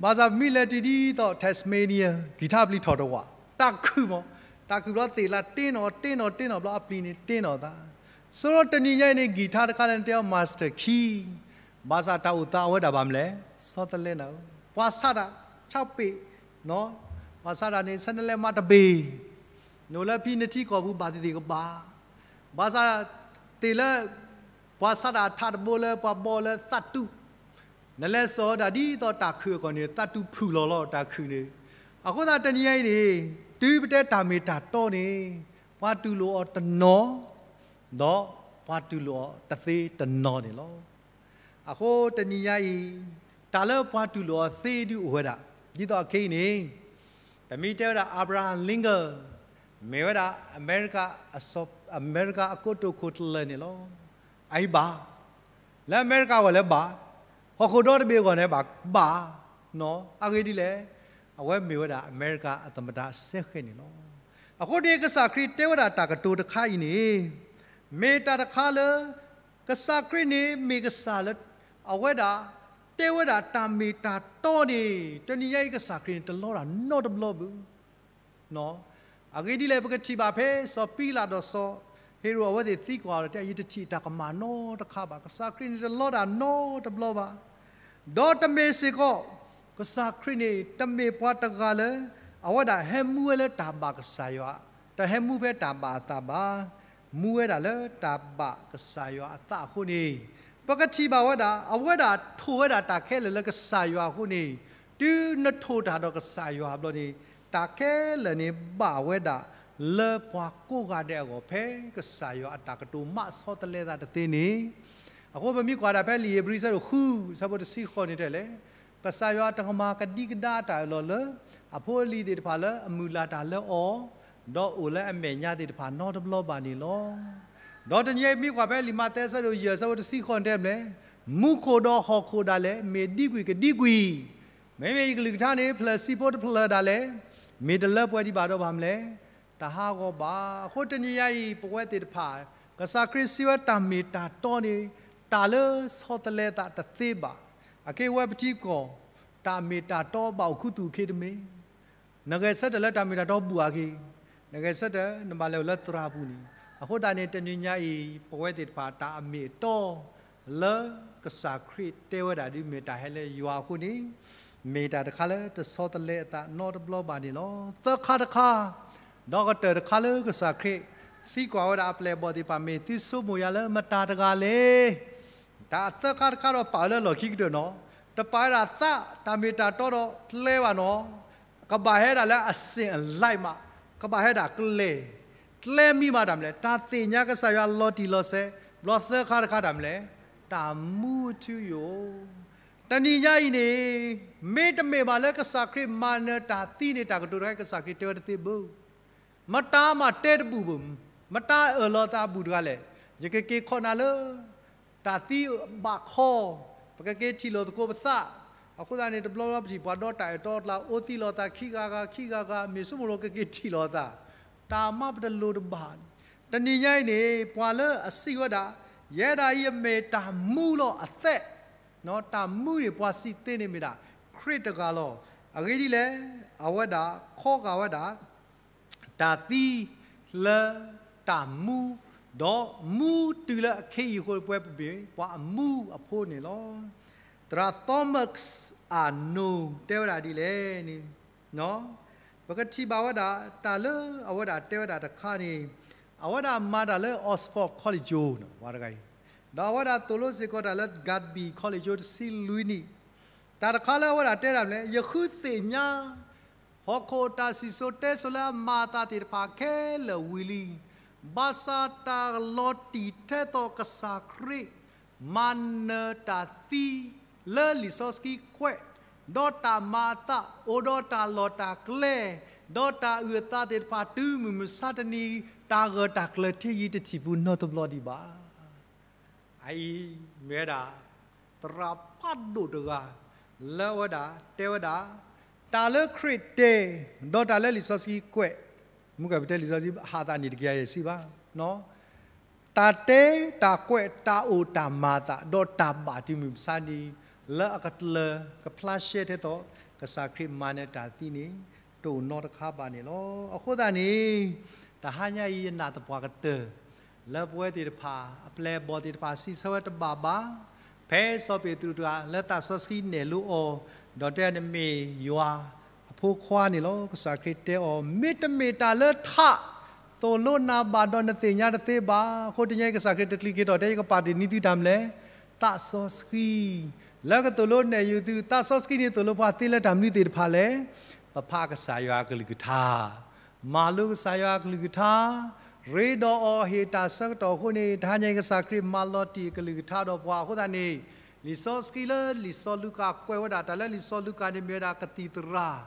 ဘၣ်ဆၣ်ပမ့ၢ်လဲၤတုၤဒ်သိး Tasmania ကံၢ်ထါပျံၤထီၣ်တဝး တၢ်ခုၣ်မး, တၢ်ခုၣ်ဘျီသ့ၣ်လၢတ့ၢ်နီၣ်တ့ၢ်နီၣ်တ့ၢ်နီၣ်ဘျီအပျံၤန့ၣ်တ့ၢ်နီၣ်သး, ဆိတနံၤညါအံၤန့ၣ် ကံၢ်ထါတခါလၢနတဲအီၤ master key ဘၣ်ဆၣ်တၢ်အိၣ်သးအဝဲဒၣ်ဘၣ်မနုၤလဲၣ်, ဆီတလဲနၤဧၢ, ပှၤဆါတၢ် ဆါပ့ၣ်, ပှၤဆါတၢ်န့ၣ် ဆဲးနလဲၤမၤတဘ့ၣ်, နအိၣ်လၢဖံနထံကီၢ်ပူၤဘၣ်သ့ၣ်သ့ၣ်ကဘၣ်, ဘၣ်ဆၣ်သ့ၣ်လၢ ပှၤဆါတၢ်အထးတဘိလၢပှၤဘီလၢသးတူၢ်, နလဲၤစိာ်ဝဲဒၣ်ဒ်သိးတၢ်ခုၣ်အဂီၢ်န့ၣ် သးတူၢ်ဖုၣ်လီၤလီၤတၢ်ခုၣ်န့ၣ်, အဃိသတးတနံၤညါအံၤန့ၣ် တုၤပတဲတၢ်မ့ၢ်တၢ်တီန့ၣ် ပှၤတူၢ်လိာ်အီၤတနီၤ ဒီးပှၤတူၢ်လိာ်အီၤတသ့တနီၤန့ၣ်လီၤ. အဃိတနံၤညါအံၤ တၢ်လၢပှၤတူၢ်လိာ်အီၤသ့ဒုအိၣ်ဝဲဒၣ်, ဒ်သိးအခဲအံၤန့ၣ် ပမ့ၢ်တဲဝဲဒၣ် Abraham Lincoln မ့ၢ်ဝဲဒၣ် အမဲရကၤအကိတိာ်ခိၣ်ကျၢၢ်န့ၣ်လီၤ. အအံၤဘၣ်, လၢအမဲရကၤအဂီၢ်လၢဘၣ်, ဟီၣ်ခိၣ်ဒီတဘ့ၣ်အဂီၢ်န့ၣ်ဘၣ်, ဘၣ်, အဂ့ၢ်ဒ်လဲၣ်, အဝဲမ့ၢ်ဝဲဒၣ်အမဲရကၤအသမ္မတစဲဃဲန့ၣ်လီၤ. အဃိန့ၣ် ကစၢ်ခရံာ်တဲဝဲဒၣ်တၢ်ကတိၤတခါအံၤန့ၣ် မ့ၢ်တၢ်တခါလၢ ကစၢ်ခရံာ်န့ၣ်မ့ၢ်ကစၢ်လၢ အဝဲဒၣ် တဲဝဲဒၣ်တၢ်မ့ၢ်တၢ်တီန့ၣ် တနံၤညါအံၤကစၢ်ခရံာ်န့ၣ်တလီတၢ်နီတဘျီဘၣ်. အဂ့ၢ်ဒ်လဲၣ် ပကထံၣ်ဘၣ်ဖဲစီၤပံလးဒီးစီၤဟ့ၤရိာ်အဝဲသ့ၣ်သံကွၢ်ဒီးတဲ ယတထံၣ်တၢ်ကမၣ်နီတခါဘၣ်. ကစၢ်ခရံာ်န့ၣ်တလီတၢ်နီတဘျီဘၣ်. ဒီးတမ့ၢ်စ့ၢ်ကီး ကစၢ်ခရံာ်န့ၣ် တမ့ၢ်ပှၤတဂၤလၢ အဝဲဒၣ်ဟဲမူဝဲလၢတၢ်ဘၣ်ကစၢ်ယွၤ, တဟဲမူဖဲတၢ်ဘၣ်အသးဘၣ်. မူဝဲဒၣ်လၢတၢ်ဘၣ်ကစၢ်ယွၤအသးအဃိန့ၣ် ပကထံၣ်ဘၣ်ဝဲဒၣ် အဝဲဒၣ်ထိၣ်ဝဲဒၣ်တၢ်ခဲလၢာ်လၢကစၢ်ယွၤအဃိန့ၣ် တုၤနထိၣ်တၢ်ဒီးကစၢ်ယွၤဘျီန့ၣ် တၢ်ခဲလၢာ်န့ၣ်ဘၣ်ဝဲဒၣ်လၢပှၤကိးဂၤဒဲးအဂီၢ် ဖဲကစၢ်ယွၤအတၢ်ကတိၤမးဆီတလဲသးတသ့န့ၣ် အဃိပမ့ၢ်ကွၢ်ဒၣ်ဖဲလံာ်ဧ့ၤဘြံၤဆၢဒိၣ်ဃု ဆၢဖိတဆံဃိးန့ၣ်တဲလဲၣ်, ကစၢ်ယွၤတကမၤကဒံကဒါတၢ်အၢၣ်လီၤလၢ အဖိအလံၤသ့ၣ်တဖၣ်လၢအမုၢ်လၢ်တၢ်လၢအီၤ, ဒီးအိၣ်လၢအမဲာ်ညါသ့ၣ်တဖၣ်နီတဘျီဘၣ်န့ၣ်လီၤ. ဒီးတနံၤအံၤမ့ၢ်ကွၢ်ဖဲလံာ်မးသဲဆၢဒိၣ်ယဲၢ်ဆၢဖိတဆံဃိးန့ၣ်တဲလဲၣ်, မူခိၣ်ဒီးဟီၣ်ခိၣ်ဒၣ်လဲာ် မ့ၢ်ဒံကွံာ်ကဒံကွံာ်, မ့မ့ၢ်ယကလုၢ်ကထါန့ၣ် ဖျၢၣ်ဆံဖိတဖျၢၣ်ဒၣ်လဲာ် မ့ၢ်တလၢပှဲၤဒံးဘၣ်ဒီးဘၣ်မနုၤလဲၣ် တဟးဂီၤဘၣ်. အဃိတနံၤညါအံၤ ပဝဲသ့ၣ်တဖၣ် ကစၢ်ခရံာ်စံးဝဲတၢ်မ့ၢ်တၢ်တီန့ၣ် တၢ်လၢဆီတလဲအသးတသ့ဘၣ်. အက့ၢ်ဝဲပထံကီၢ် တၢ်မ့ၢ်တၢ်တီဘၣ်အိၣ်ခူသူၣ်အခ့တမ့ၢ် နဂဲၤဆၢထၢၣ်လၢတၢ်မ့ၢ်တၢ်တီဘူးအဂ့ၢ်, နဂဲၤဆၢထၢၣ်နဘၣ်လဲၤအိၣ်လၢသရၣ်ပူၤန့ၣ်, အဃိသတးန့ၣ် တနံၤညါအံၤ ပဝဲသ့ၣ်တဖၣ်တၢ်အမ့ၢ်အတီ လၢကစၢ်ခရံာ်တဲဝဲဒၣ်ဒ်မ့ၢ်တၢ်ဟဲလၢယွၤအဃိန့ၣ်, မ့ၢ်တၢ်တခါလၢတဆီတလဲအသးနီတဘျီဘၣ်န့ၣ်လီၤ. သၢခါတခါ, ဒီးကတၢၢ်တခါလၢကစၢ်ခရံာ် သံကွၢ်ဝဲဒၣ်အပျဲၢ်အဘီၣ်သ့ၣ်တဖၣ် မ့ၢ်သုဆိကမိၣ်ယၤလၢမတၤတဂၤလဲၣ် တၢ်သၢခါတခါဒီးပာ်ဝဲလၢလီၢ်ခံကတၢၢ်နီၤ, တပာ်ဝဲဒၣ်သး တၢ်မ့ၢ်တၢ်တီဒီးကျဲဘၣ်နီၤ, ကဘၣ်ဟဲဒၣ်လၢအစ့ၣ်အလံမး, ကဘၣ်ဟဲဒၣ်ကျဲ, ကျဲမံမးတၢ်မနုၤလဲၣ်, တၢ်သ့ၣ်ညါကစၢ်ယွၤလီၤတံၢ်လီၤဆဲး, ဘျီသၢခါတခါတၢ်မနုၤလဲၣ်, တၢ်မူအထူအယိာ် တနံၤညါအံၤန့ၣ် မ့တမ့ၢ်ဘၣ်လၢကစၢ်ခရံာ်မၤနၢၤတၢ်သံန့ၣ် တၢ်ကတိၤတခါအံၤ ကစၢ်ခရံာ်တဲဝဲတသ့ဘၣ်. မတၤမၤတဲတဘူၣ်ဘၣ်, မတၤအၢၣ်လီၤသးအဘူၣ်တဂၤလဲၣ်, ယကက့ၤခီနၤလၢ တၢ်သံဘးခီ, ပကက့ၤထံၣ်လိာ်သကိးပသး, အဃိသတးန့ၣ် တဘျီဘျီပထံၣ်ပှၤဒီတၢ်အၢၣ်တီအကျါ အိၣ်သံလိာ်သးခံဂၤဂၤခံဂၤဂၤ မ့ၢ်ဆိကမိၣ်လီၤကက့ၤထံၣ်လိာ်သး, တၢ်မၤပတလိၤတဘၣ်, တနံၤညါအံၤန့ၣ် ပှၤလၢအစံးဝဲဒၣ်, ယဲဒၣ်အံၤအမ့ၢ်တၢ်မူလီၤအသး တၢ်မူန့ၣ် ပှၤစံးသ့န့ၣ်မ့ၢ်ဒၣ် ခရံာ်တဂၤလီၤ. အဂ့ၢ်ဒ်လဲၣ်, အဝဲဒၣ်ခီဂာ်ဝဲဒၣ် တၢ်သံလၢတၢ်မူ, ဒီးမူတုၤလၢအခ့အံၤအဃိ ပဝဲပမ့ၢ်ပှၤအမူအဖိန့ၣ်လီၤ. သရၣ် Thomas Arnold တဲဝဲဒၣ်ဒ်လဲၣ်န့ၣ် ပကထံၣ်ဘၣ်ဝဲဒၣ် တၢ်လၢအဝဲဒၣ်တဲဝဲဒၣ်တခါန့ၣ်, အဝဲဒၣ်မၤတၢ်လၢ Oxford College န့ၣ် ပှၤတဂၤအံၤ, ဒီးအဝဲဒၣ်သိၣ်လိစ့ၢ်ကီးတၢ်လၢ Gadsby College တဆံလွံၢ်နံၣ်, တၢ်တခါလၢအဝဲဒၣ်တဲဒၣ်မနုၤလဲၣ်, ယဃုသ့ၣ်ညါ ဟီၣ်ခိၣ်တၢ်စံၣ်စိၤတဲစိၤလၢအမၤအသးသ့ၣ်တဖၣ်ခဲလၢာ်ဝံၤလံ, ဘၣ်ဆၣ်တၢ်လီၤတံၢ်ထဲသိးကစၢ်ခရံာ် မၤနၢၤတၢ်သံလၢလံာ်စီဆှံကွဲး, ဒီးတၢ်မၤအသးအိၣ်ဒီးတၢ်လီၢ်တၢ်ကျဲ, ဒီးတၢ်အုၣ်အသးသ့ၣ်တဖၣ်တုၤမုၢ်မဆါတနံၤ တၢ်ဂၢၢ်တၢ်ကျၢၤထံယံၤတထံၣ်ပူၤနီတဘျီဒံးဘၣ်. အအံၤမ့ၢ်ဝဲဒၣ် သရၣ်ဖးဒိၣ်တဂၤ လၢအဝဲဒၣ်တဲဝဲဒၣ် တၢ်လၢခရံာ်တဲ ဒီးတၢ်လၢလံာ်စီဆှံကွဲး, မ့ၢ်ကပတဲလံာ်စီဆှံဟးသးန့ၣ်တကယၤယဲၢ်ဆံဘၣ်, တၢ်တဲတၢ်ကွဲး တၢ်အိၣ်တၢ်မၤအသး ဒီးတၢ်ဘၣ်တုၤမုၢ်မဆါန့ၣ် လၢအကတၢၢ်ကဖျါရှဲထဲသိး ကစၢ်ခရံာ်မၤနၢၤတၢ်သံန့ၣ် တအိၣ်နီတခါဘၣ်န့ၣ်လီၤ. အဃိသတးန့ၣ် တဟါညါအံၤယနာ်သပှၢ်ကတၢၢ် လၢပဝဲသ့ၣ်တဖၣ် အပျဲၢ်အဘီၣ်သ့ၣ်တဖၣ်စံးဆၢဝဲတဘၣ်ဘၣ်, ဖဲစီၤပ့းတရူးတဂၤ လၢသးစီဆှံနဲၣ်လိအီၤ, ဒီးတဲန့ၣ်မ့ၢ်ယွၤအဖိခွါန့ၣ်လီၤ. ကစၢ်ခရံာ်တဲအီၤ မ့တမ့ၢ်တၢ်လၢထး သိၣ်လိနၤဘၣ်ဒီးနသ့ၣ်ညါတသ့ဘၣ်. အဃိတနံၤအံၤ ကစၢ်ခရံာ်တချုးက့ၤထီၣ်တဲ ယကပာ်တ့ၢ်နံၤသုတၢ်မနုၤလဲၣ်, သးစီဆှံ လၢကသိၣ်လိနဲၣ်ယုာ်သု, သးစီဆှံန့ၣ်သိၣ်လိပှၤသ့လၢတၢ်မနုၤသ့ၣ်တဖၣ်လဲၣ်, ပဖးကစၢ်ယွၤအကလုၢ်ကထါ, မၤလိကစၢ်ယွၤအကလုၢ်ကထါ, ရ့ဒီးအီၤဟ့ၣ်တၢ်ဆၢကတီၢ်အဃိန့ၣ် တဟါညါအံၤကစၢ်ခရံာ်မၤလီၤတံၢ်အကလုၢ်ကထါဒီးပှၤအဃိသတးန့ၣ် လံာ်စီဆှံလၢလံာ်စီၤလူၤကၣ်ကွဲးဝဲဒၣ် တၢ်လၢလံာ်စီၤလူၤကၣ်န့ၣ်မ့ၢ်ဝဲဒၣ်ကသံၣ်သရၣ်,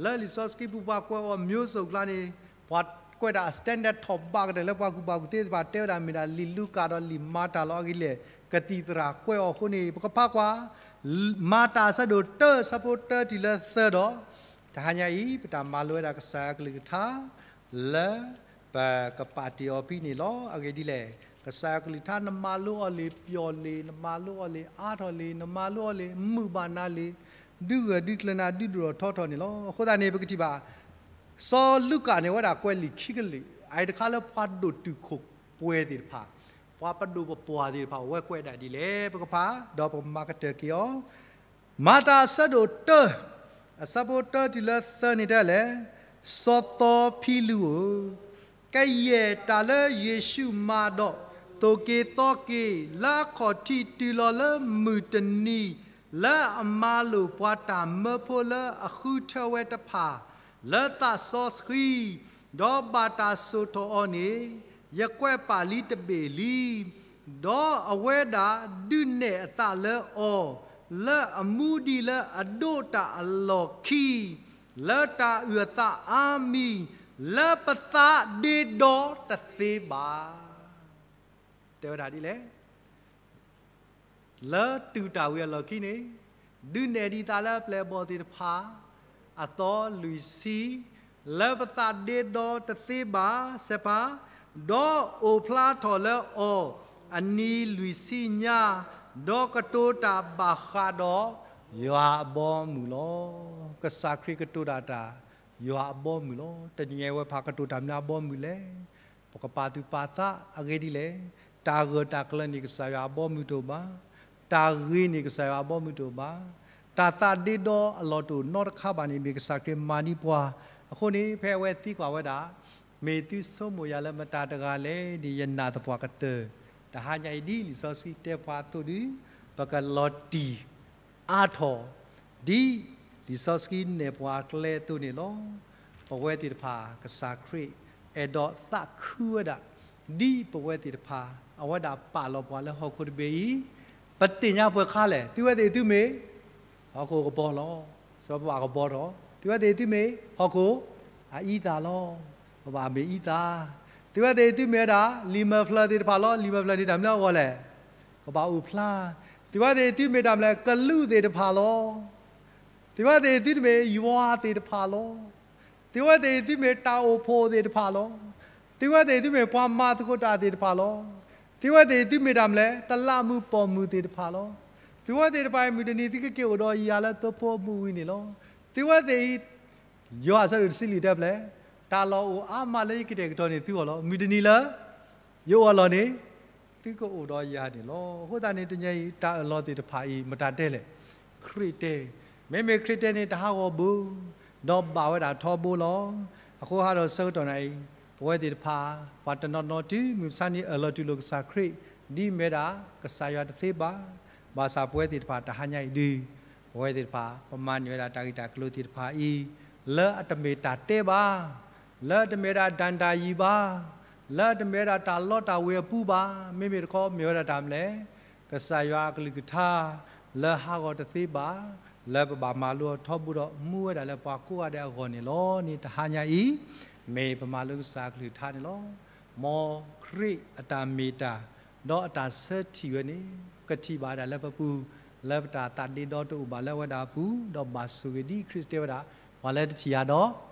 လၢလံာ်စီဆှံပူၤပှၤကွဲးအီၤမျိုးစုံအကျါန့ၣ် ပှၤကွဲးတၢ် standard ထီၣ်ဘးကတၢၢ်လၢပှၤကူၣ်ဘၣ်ကူၣ်သ့သ့ၣ်တဖၣ်တဲဝဲဒၣ်မ့ၢ်ဒၣ်လံာ်လူၤကၣ်ဒီးလံာ်မၤတၢ်လီၤ. အဂ့ၢ်လဲၣ်, ကသံၣ်သရၣ်ကွဲးအီၤအဃိန့ၣ် ပကဖးကွၢ် မၤတၢ်အဆၢဒိၣ်တၢ အဆၢဖိတၢတုၤလၢသၢဒီး တဟါညါအံၤ ပတၢ်မၤလိဝဲဒၣ်ကစၢ်ယွၤအကလုၢ်ကထါ လၢပကပာ်တ့ၢ်အီၤဖဲန့ၣ်လီၤ. အဂ့ၢ်ဒ်လဲၣ်, ကစၢ်ယွၤအကလုၢ်ကထါ နမၤလိအီၤလံပျီၣ်လံ, နမၤလိအီၤလံအါထီၣ်လံ, နမၤလိအီၤလံမုာ်ဘၣ်နၤလံ, ဒုးဂၢၢ်ဒုးကျၢၤနၤဒုးဒိၣ်ထီၣ်ထီထီၣ်န့ၣ်လီၤ. အဃိသတးန့ၣ် ပကထံၣ်ဘၣ် စီၤလူၤကၣ်န့ၣ် အဝဲဒၣ်ကွဲးလံာ်ခံကလုာ်, အအံၤတခါလၢပှၤဒိၣ်တုာ်ခိၣ်ပှဲၤသ့ၣ်တဖၣ်, ပှၤပဒိၣ်ပပှၢ်သ့ၣ်တဖၣ် အဝဲကွဲးဒၣ်ဒ်လဲၣ် ပကဖး ဒီးပကမၤကတၢၢ်က့ၤအီၤ. မၤတၢ်အဆၢဒိၣ်တၢ အဆၢဖိတၢတုၤလၢသၢန့ၣ်တဲလဲၣ်, စီၤသီဖံလူဧၢ, ကယဲၢ်တၢ်လၢယ့ၣ်ၡူးမၤဒီး သိၣ်က့ၤသီက့ၤ လၢအခီၣ်ထံးတုၤလီၤလၢမုၢ်တနံၤ လၢအမၤလိာ်ပှၤတၢ်မၢဖိလၢအဃုထၢဝဲတဖၣ် လၢသးစီဆှံ, ဒီးဘၣ်တၢ်စိာ်ထီၣ်အီၤန့ၣ် ယကွဲးပာ်လံတဘ့ၣ်လံ. ဒီးအဝဲဒၣ်ဒုးနဲၣ်အသးလၢအီၤ, လၢအမူဒံးလၢအဒိးတၢ်အလီၢ်ခံ, လၢတၢ်အုၣ်အသးအါမံၤ, လၢပသးဒ့ဒီတသ့ဘၣ်. တဲဝဲဒၣ်ဒ်လဲၣ်. လၢတူၢ်တၢ်ဝံၤအလီၢ်ခံန့ၣ်, ဒုးနဲၣ်ဒံးသးလၢအပျဲၢ်အဘီၣ်သ့ၣ်တဖၣ် အသီလွံၢ်ဆံ, လၢပသးဒ့ဒီတသ့ဘၣ်, စဲးဖး, ဒီးအိၣ်ဖျါထီၣ်လၢအီၤ အနံၤလွံၢ်ဆံညါ, ဒီးကတိၤတၢ်ဘၣ်ဃးဒီးယွၤအဘီအမုၢ်လီၤ. ကစၢ်ခရံာ်ကတိၤတၢ်တၢ် ယွၤအဘီအမုၢ်လီၤ. တနံၤအံၤဝဲဖးကတိၤတၢ်မနုၤအဘီအမုၢ်လဲၣ်. ပကပာ်သူၣ်ပာ်သးအဂ့ၢ်ဒ်လဲၣ်. တၢ်ဂၢၢ်တၢ်ကျၢၤန့ၣ် ကစၢ်ယွၤအဘီအမုၢ်တအိၣ်ဘၣ်. တၢ်ဂ့ၤန့ၣ် ကစၢ်ယွၤအဘီအမုၢ်တအိၣ်ဘၣ်. တၢ်သးဒ့ဒီအလီၢ်တအိၣ်နီတခါဘၣ်န့ၣ် မ့ၢ်ကစၢ်ခရံာ်မၤန့ၢ်ပှၤ. အဃိန့ၣ် ဖဲအဝဲသံကွၢ်ဝဲဒၣ်, မ့ၢ်သုဆိကမိၣ်ယၤလၢမတၤတဂၤလဲၣ်န့ၣ် ယနာ်သပှၢ်ကတၢၢ်, တဟါညါအံၤဒ်လံာ်စီဆှံတဲပှၤအသိးဒီး, ပကလီၤတံၢ် အါထီၣ်, ဒ်လံာ်စီဆှံနဲၣ်ပှၤအကျဲအသိးန့ၣ်လီၤ. ပဝဲသ့ၣ်တဖၣ် ကစၢ်ခရံာ်အဲၣ်ဒိးသးခုဝဲဒၣ်, ဒ်ပဝဲသ့ၣ်တဖၣ် အဝဲဒၣ်ပာ်လီၤပှၤလၢဟီၣ်ခိၣ်တဘ့ၣ်အံၤ, ပသ့ၣ်ညါပှဲၤခါလဲၣ်. သုဝဲသ့ၣ်သုမ့ၢ် ဟီၣ်ခိၣ်ကဘီလီၤ. စီၤပၤကဘီထီၣ်. သုဝဲသ့ၣ်သုမ့ၢ် ဟီၣ်ခိၣ်အအံသၣ်လီၤ. ပဘၣ်မ့ၢ်အံသၣ်. သုဝဲသ့ၣ်သုမ့ၢ်ဝဲဒၣ် လံာ်မဲာ်ဖျၢၣ်သ့ၣ်တဖၣ်လီၤ. လံာ်မဲာ်ဖျၢၣ်န့ၣ်တၢ်မနုၤအဂီၢ်လဲၣ်. ကဘၣ်အိၣ်ဖျါ. သုဝဲသ့ၣ်သုမ့ၢ်တၢ်မနုၤလဲၣ် ကလူးသ့ၣ်တဖၣ်လီၤ. သုဝဲသ့ၣ်သုတမ့ၢ်ယွၤသ့ၣ်တဖၣ်လီၤ. သုဝဲသ့ၣ်သုမ့ၢ်တၢ်အိၣ်ဖှိၣ်သ့ၣ်တဖၣ်လီၤ. သုဝဲသ့ၣ်သုမ့ၢ်ပှၤမၤသကိးတၢ်သ့ၣ်တဖၣ်လီၤ. သုဝဲသ့ၣ်သုမ့ၢ်တၢ်မနုၤလဲၣ် တလးမူးပိာ်မုၣ်သ့ၣ်တဖၣ်လီၤ. သုဝဲသ့ၣ်တဖၣ်အံၤ မုၢ်တနံၤသုကက့ၤအိၣ်ဒီးယၤလၢသိဖိအမူးဝံၤန့ၣ်လီၤ. သုဝဲသ့ၣ်အံၤ ယိၤဟၣ်အဆၢဒိၣ်တဆံလွံၢ်တဲဖျဲၣ်, တၢ်လီၢ်အိၣ်အါမးလၢယကတဲာ်ကတီၤန့ၢ်သုအဂီၢ်လီၤ. မုၢ်တနံၤလၢ ယအိၣ်အလီၢ်န့ၣ် သုကအိၣ်ဒီးယၤန့ၣ်လီၤ. အဃိသတးန့ၣ် တနံၤအံၤ တၢ်အၢၣ်လီၤသ့ၣ်တဖၣ်အံၤ မတၤတဲလဲၣ်, ခရံာ်တဲ. မ့မ့ၢ်ခရံာ်တဲန့ၣ် တဟးဂီၤဘၣ်, ဒီးဘၣ်ဝဲဒၣ်ထီဘိလီၤ. အဃိဟးဒီးဆၢကတီၢ်နၤအံၤ, ပဝဲသ့ၣ်တဖၣ် ပှၤတနီၤနီၤတုၤမုၢ်မဆါန့ၣ် အၢၣ်လီၤတူၢ်လိာ်ကစၢ်ခရံာ် ဒ်မ့ၢ်ဝဲဒၣ် ကစၢ်ယွၤတသ့ဘၣ်. ဘၣ်ဆၣ်ပဝဲသ့ၣ်တဖၣ်တဟါညါအံၤဒုး, ပဝဲသ့ၣ်တဖၣ် ပမၤန့ၢ်ဝဲဒၣ်တၢ်ဂ့ၢ်တၢ်ကျိၤသ့ၣ်တဖၣ်အံၤ လၢအတမ့ၢ်တၢ်တဲဘၣ်, လၢအတမ့ၢ်ဝဲဒၣ်ဒၣ်တၢ်ယံၤဘၣ်, လၢအတမ့ၢ်ဝဲဒၣ်တၢ်လီတၢ်ဝ့ၤအပူၤဘၣ်, မ့မ့ၢ်တခီ မ့ၢ်ဝဲဒၣ်တၢ်မနုၤလဲၣ်, ကစၢ်ယွၤအကလုၢ်ကထါ လၢဟးဂီၤတသ့ဘၣ်, လၢပဘၣ်မၤလိအီၤထီဘိဒီး မူဝဲဒၣ်လၢပှၤကိးဂၤဒဲးအဂီၢ်န့ၣ်လီၤန့ၣ် တဟါညါအံၤ, မ့ၢ်ပမၤလိကစၢ်အကလုၢ်ကထါန့ၣ်လီၤ. မ်ခရံာ်အတၢ်မ့ၢ်တၢ် ဒီးအတၢ်ဆၢထံၣ်ဝဲန့ၣ် ကထံၣ်ဘၣ်ဒၣ်လၢပပူၤ, လၢပတၢ်သးဒ့ဒီတအိၣ်ဘၣ်လၢအဝဲဒၣ်အပူၤ, ဒီးဘၣ်ဆိၣ်ဂ့ၤဒ်ခရံာ်တဲဝဲဒၣ်, ပှၤလၢတထံၣ်ယၤဒီး